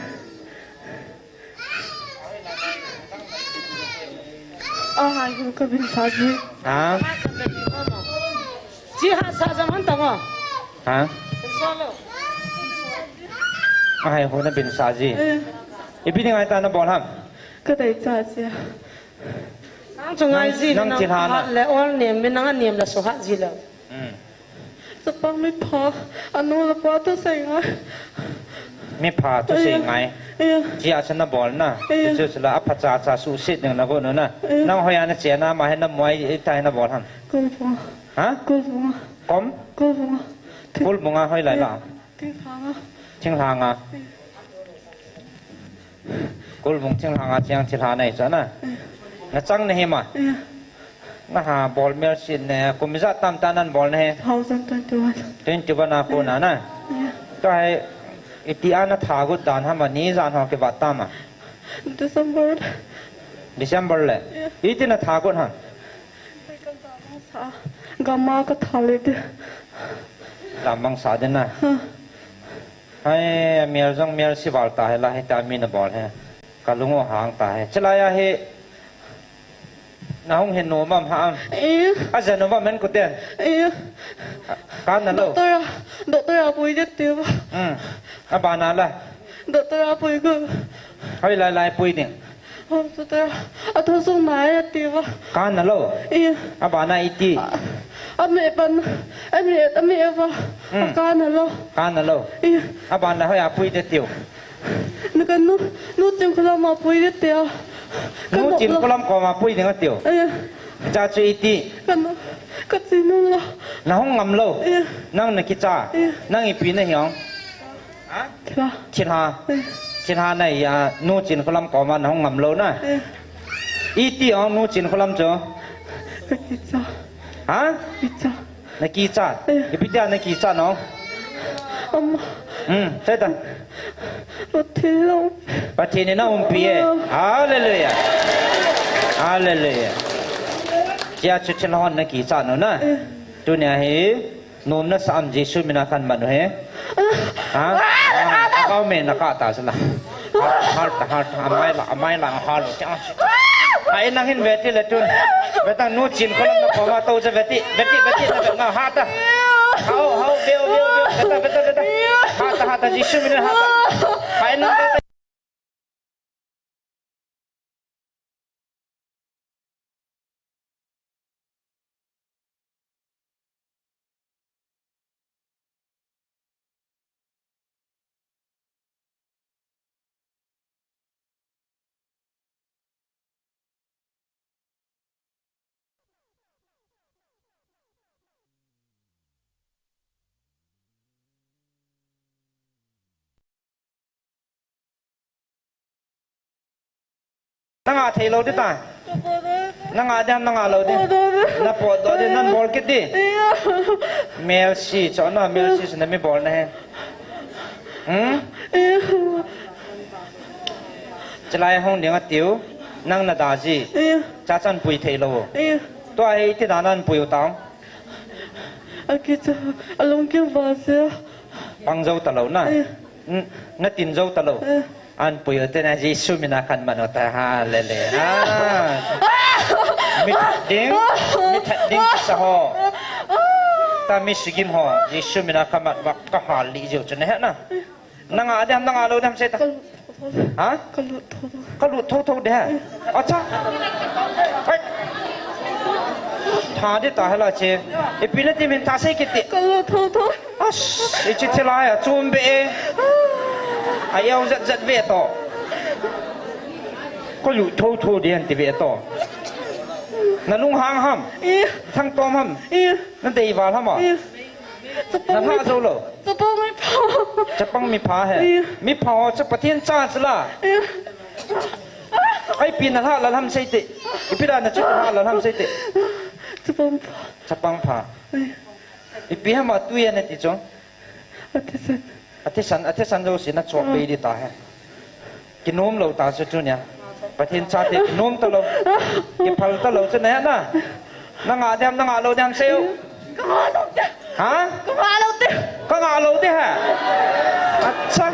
Ahai ho kabinsa ji. Ha? Chi ha sa jam han tamo. Ha? Solo. Ahai ho nabinsa ji. Eh. Ipi dinga hita nabol ham? Kadei cha ji. Nang chu ngai ji, nang, nang thilha na. Le ol nem, nang anem la suhat ji lou. Hmm. Chapang mipha, anu le apa thusei ngai. Mipha thusei ngai. Iya. Chia chu nabol na. Iya. Chu chu la aphacha cha suhset ding nagot u na. Iya. Nang hoiya nache na, ama hi namu a, iti hi nabol ham? Kulbung. Ha? Kulbung. Kom? Kulbung. Kulbung a hoilai la? Thinglhang a. Thinglhang a. Iya. Kulbung thinglhang a cheng thilha nei chu na. Iya. Nachang nahi ma? Iya. Naha bol mel sin ne, kum ijat tam tah nan bol nahi? Two thousand twenty-one. Twenty-one a kona na? Iya. Tua hi, itia natha got dan ham a, ni ijat ho kivat tam a? December. December le? Iya. Iti natha got ham? Sa, gam a katha le de. Lamang sa de na. Ha. Hai, mel jong mel si val ta hi la, hita mi nabol hi. Kalung u hang ta hi. Chilai a hi, nahung hin nom am ham? Eh. Aja nom am en kuten? Eh. Ka na lo. Doctor a, doctor a pui det te ba. Hmm. Abana la. Doctor a pui go. Hoilai lai pui ding? Hospital. Athu sung nai ati uva. Kana lou. Iya. Abana iti? A, ame pan, ame, ame uva. Hmm. Kana lou. Kana lou. Iya. Abana hoiya pui ding atiu? Nakanu, Nu Chinkholam a pui ding atiu. Nu Chinkholam koma pui ding atiu? Iya. Cha chu iti? Kana, kache nom lou. Nahung ngam lou? Iya. Nang nakicha? Iya. Nang ipi nahi ong? Ha? Thilha. Thilha. Iya. Thilha nahi a, Nu Chinkholam koma nahung ngam lou na? Iya. Iti ong Nu Chinkholam chu? Kakicha. Ha? Kicha. Nakicha. Iya. Ipi tia nakicha nong? Ama. Hmm, seita. Pathen in aumpi. Pathen in aumpi e. Ah. Hallelujah. Hallelujah. Chia chu thilha hon nakicha nau na. Eh. Tunia hi nom nasa am Jesu mina kahin man u hi. Ah. Ha? Ah. Ah, kau me nakah ta sala. Hal, hal ta, hal ta. Amai la, amai la, hal ta. Ai, nang hin veti le tun. Veta Nu Chinkholam na koma tou cha veti, veti, veti na veti na ha ta. Hau, hau, veu, veu, veu. Veta, veta, veta. Ha ta, ha ta, Jesu mina ha ta. Ai, nang veta. Nanga thei lou ding ta. Nanga ding ham, nanga lou ding? Napotdoh ding, nabol kit ding. Melsi, chona melsi, sina mi bol na he. Hmm? Chilai hung ding atiu, nang nada ji. Cha chan pui thei lou. Tua hi iti dan a napui u tao? Akicha, alung kim vase. Pang jou talou na. Eh. N-, natin jou talou. Eh. An pui u te na Jesu mina kahin man u ta, hallelujah. Ah. Mi that ding, mi that ding kisa ho. Ta mi sigim ho, Jesu mina kamat vak kahal li jou chu na he na. Nanga ding ham, nanga lou ding ham seita. Kalut thotho. Ha? Kalut thotho. Kalut thotho ding ha. Acha. Hai. Tha ding ta hela che. Ipi nati min ta sei kit ding. Kalut thotho. As, ichi thilai a chum be e. A yau zat zat ve to. Kalut thotho ding ti ve to. Nalunghang ham? Ih. Thangtom ham? Ih. Nadei val ham a? Ih. Chapang mi pha. Nalha jou lou. Chapang mi pha. Chapang mi pha he. Ih. Mi pha ho chu Pathen cha chu la. Ih. Ipi nalha lal ham seite. Ipi dan a chu nalha lal ham seite. Chapang pha. Chapang pha. Ih. Ipi ham a tui a nati chu? Athisan. Athisan, athisan jouse nachoh bei ding ta he. Kinom lou ta chu tunia. Pathen chate kinom talou. Kiphal talou chu na he na. Nanga ding ham, nanga lou ding ham sei u. Kanga lou ding. Ha? Kanga lou ding. Kanga lou ding ha. Acha.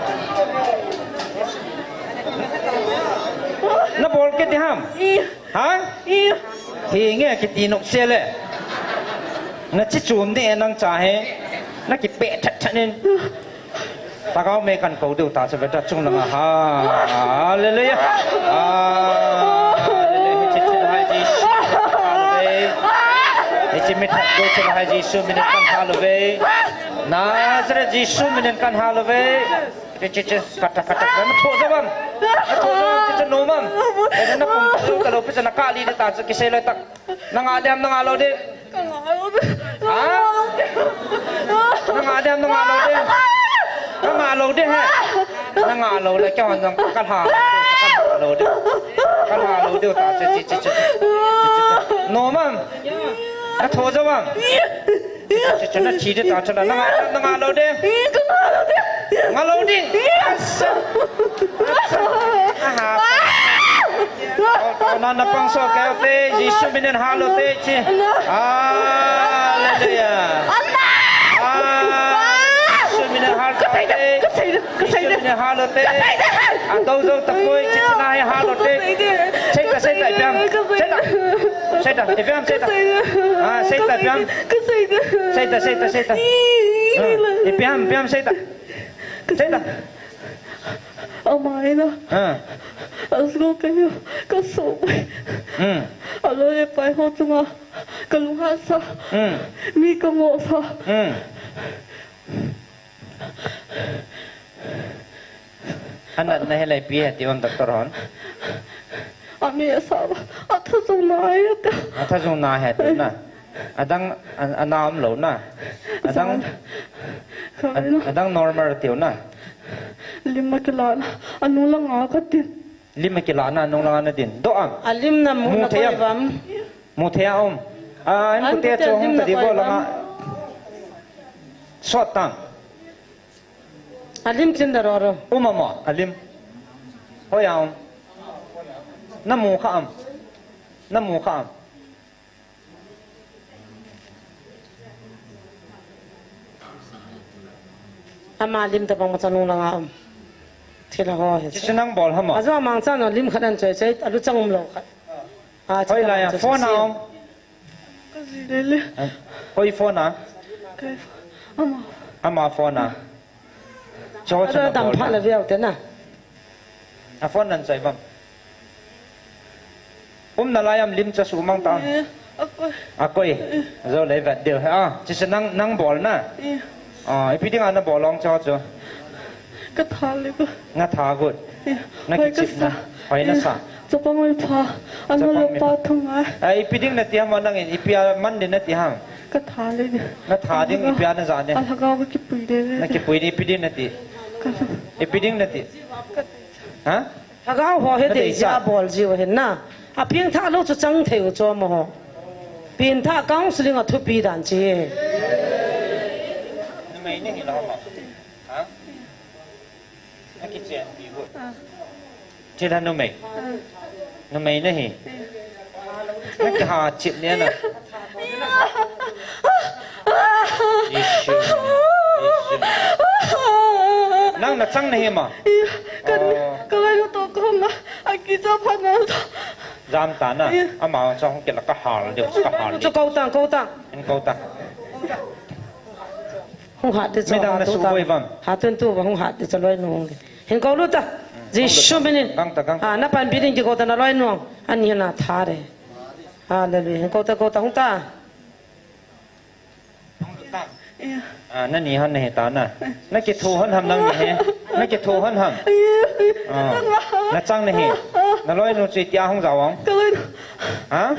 Nabol kit ding ham? Ih. Ha? Ih. Hinge kiti nom se le. Nachi chum ding e nang cha he. Nakipeh that that in. Lhagao mei kahin kou diu ta chu veta chung langa. Hallelujah. Hallelujah. Hiche thilhai Jesu. Hallelujah. Hiche mithat gu thilhai Jesu minin kahin hal uve. Nazareth Jesu minin kahin hal uve. Che, che, che. Kata, kata. Nathoh jou vam. Nathoh jou vam. Che, che, nom vam. Napum jou talou, pi cha nakah li ding ta chu kisei lou tah. Nanga ding ham, nanga lou ding? Kanga lou ding. Ha? Nanga ding ham, nanga lou ding? Nanga lou ding he. Nanga lou le, keiho jong kalha. Kalha lou ding. Kalha lou ding ta, che, che, che, che. Nom am? Nathoh jou am? Che, che, che, nathi ding ta, che la. Nanga, nanga lou ding? Nga lou ding. Asa. Asa. Aha. Tao, tao, na, napang soh kei u te, Jesu minin hal u te, che. Hallelujah. Ah, Jesu minin hal u te. Jesu minin hal u te. Adou jou tapoi, che, che na hi hal u te. Seita, seita, ipi ham. Seita. Seita, ipi ham, seita. Ah, seita, ipi ham. Seita, seita, seita. Ah, ipi ham, ipi ham, seita. Seita. Ama in a. Ha. Asgo ka hiu, ka so. Hmm. Aloi le pai ho chunga ka lunghan sa. Hmm. Mi ka ngoh sa. Hmm. Anatna hi lai pi he ti um doctor hon. Ami asa ba, atha jong na he ta. Atha jong na he ti na. Adang, a, ana um lou na. Adang, Jal. Khawi na. Adang normal tiu na. Lim akila na, anung langa ka din. Lim akila na, anung langa na din. Doh am. Alim na mu, mu na thei am. Koi vam. Mu thei a um. A, an kute chu hung ta di bo langa. Sot tam. Alim chin da ro ro. Um am, alim. Hoi a um. Na mu kha am. Na mu kha am. Ama lim tabang ma chanung langa um. Thila ho he. Chi chu nang bol ham a? Ajo mang chan lim khat an choi choi, alu chang um lou khat. A, chi hoi lai a, phone a um. Ka ji le le. Hoi phone a? Ka ama. Ama phone a. Cho cho na dam pha la viau te na. A phone nan chai bam. Um na lai am lim cha su mang ta. Eh, a koi. A koi. Ajo le vet deu he a. Chi se nang, nang bol na. Eh. A, ipi ding a na bol ong cho cho. Ka tha le ko. Nga tha gut. Eh, na hoi ki ka chip na. Sa. Hoi na sa. Chapang oi pha. Ano lo pa thung a. Ai, ipi ding na ti ham nang in, ipi a man din na ti ham. Ka tha le ni. Na tha ding ipi a na ja ne. A lhagao ka kipui de le. Na kipui ni ipi ding na ti. Ka sa. Ipi ding na ti. Ha? Lhagao ho he de ja bol ji wa hin na. A ping tha lo chu chang thei u cho mo ho. Pin tha counseling a thupi dan chi. Na mai ni hi lo ma. Ha? Na kichen pi vo. Ah. Chila numei. Ah. Numei na hi. Ah. Na kiha chit ni na. Isu. Isu. Nang na chang na hi ma. Iya, kan, oh, ka lai to ko ma. Aki cha pha na to. Jam ta na. Iya. Ama cha hung kila ka hal de, ka hal de. Cho ko tang, ko tang. En ko tang. Hung hat te cho. Midang na su boi vam. Hatun tu va hung hat te cho loi nung. Hin ko lu ta. Hmm, Jesu minin. Gang ta, gang ta. Ha, na pan biding ki ko ta na loi nung. Ani na tha re. Hallelujah. Hin ko ta, ko ta hung ta. Iya. Ah, na ni hon na hi ta na. Na kithu hon ham nang ni he. Na kithu hon ham. Iya. Ah, na chang na hi. Na loi nu chi tia hung jao ang. Ka loi nu. Ha?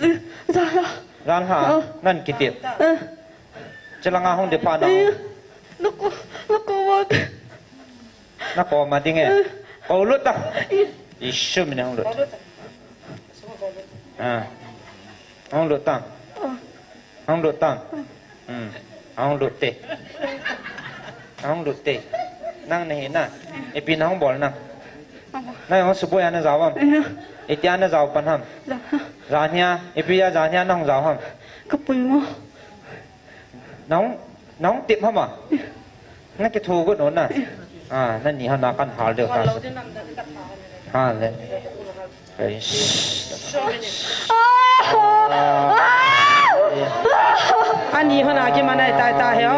Zi-, za la. Jan ha, ah, nan kitip. Eh. Chilanga hung di pa na. Eh. Naku, naku wat. Nako ma ding e. Eh. Ko lut ta. Eh. Isu min hung lut. Ah. Hung lut ta. Ah. Hung lut ta. Hmm. Hung lut te. Hung lut te. Nang na hi na. Ipi na hung bol nang. Ah. Na hung suboi ana jao am. Eh. Itia na jao pan ham. Ja. Jan hia, ipi a jan hia na hung jao ham. Ka pui mo. Nang, nang tip hama. Na kithu got no na. Ah, na ni hana kan hal deu ta. Hal le. Ani hana ki manai tai ta he o.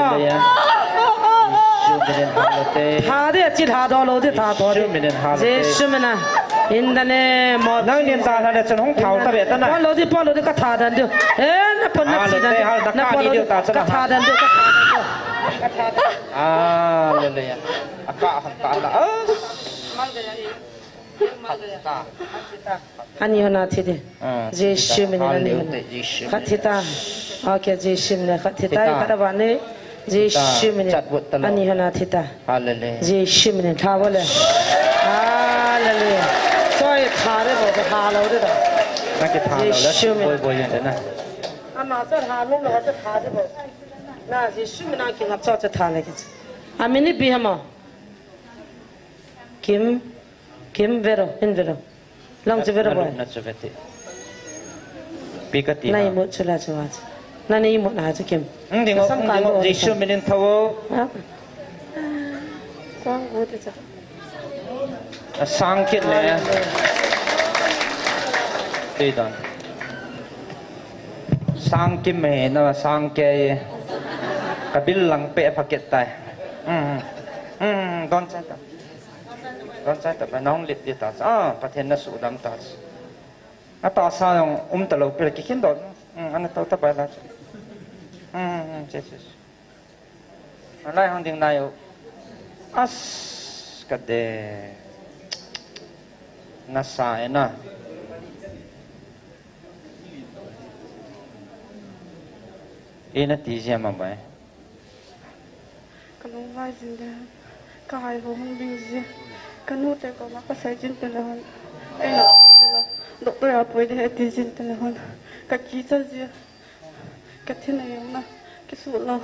Tha de chi tha do lo de tha do de. Jesu mina. In the name of Nang nin ta hla le chun hung thau ta ve ta na. Pon lo di, pon lo di ka tha dan diu. Eh, na pon na chi dan diu. Na pon lo di ka tha dan diu. Ka tha dan diu. Hallelujah. Aka han ta la. Ani hona thi di. Ah, Jesu mina ani hona. Khat thi ta. Okay, Jesu mina khat thi ta. Khat va ne. Jesu mina. Ani hona thi ta. Hallelujah. Jesu mina tha bole. Hallelujah. Soi tha re bo, tha lo re da. Na ki tha lo le. Jesu mina. Boi boi yan na. Ama cha tha lo lo cha tha re bo. Na Jesu mina ki ngap cha cha tha le ki. Amini bi hama. Kim, Kim vero, in vero. Lang chu vero boy. Na chu vete. Pi ka ti na. Na imut chu la chu wa chu. Na ni imut na chu Kim. Ang ding, ang ding, Jesu minin thawo. Ha? Sang u te cha. A sang kit le. Ti don. Sang Kim me na sang ke. Ka bil lang pe pha kit tai. Hmm. Hmm, don cha ta. Don chai ta ba nong lip di ta. Ah, Pathen na sudam ta. Ata sa nong um ta lo pil ki khin don. Hmm, ana to ta ba la. Hmm, hmm, che, che. Alai hong ding nai u. As ka de. Na sa e na. E na ti zia ma bai. Ka lungvai jin de, ka hai ho hung ding ji, ka nu te koma ka sei jin te le hon, ei na ji la, doctor a poi de he ti jin te le hon, ka kicha ji, ka thin a yong na, ki su lo.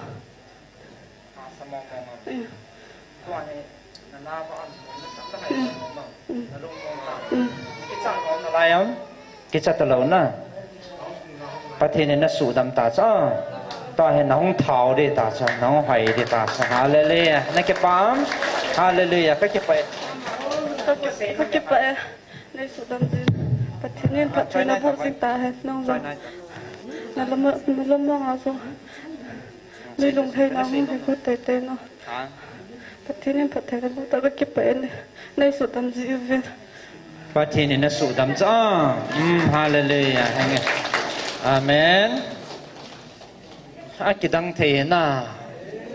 Kicha ta lo na. Pathen in na sudam ta cha. Tua hi na hung thau di ta cha, na hung hoi di ta cha. Hallelujah. Na kipah am? Hallelujah. Ka kipah e. Ka kipah e. Nei sudam jin. Pathen in phattheina boh jing ta hen. Nang jong. Na lam, na lam mong a jong. Nei lunglhaina hung hi kut tei tei no. Pathen in phattheina boh ta, ka kipah e. Nei sudam ji uvin. Pathen in na sudam cha. Mm, hallelujah. Amen. A kidang thei na.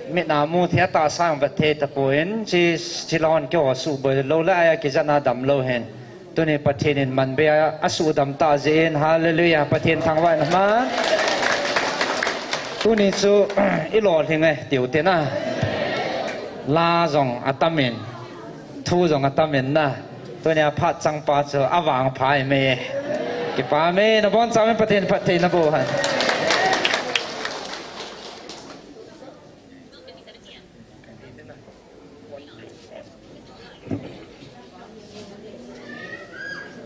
Mit na mu thei, tahsa vet thei tapon. Chi, chi lon kio suboi lo le a kijana dam lo hen. Tuni Pathen in man be a, a sudam ta jin, hallelujah, Pathen thangvah in aman. Tuni chu, i lolhing e, tiu te na. La jong atam in, thu jong atam in na. Tuni a phat chang pa chu, a vangpha e me. Kipah me, na boncha me Pathen phattheina boh hen.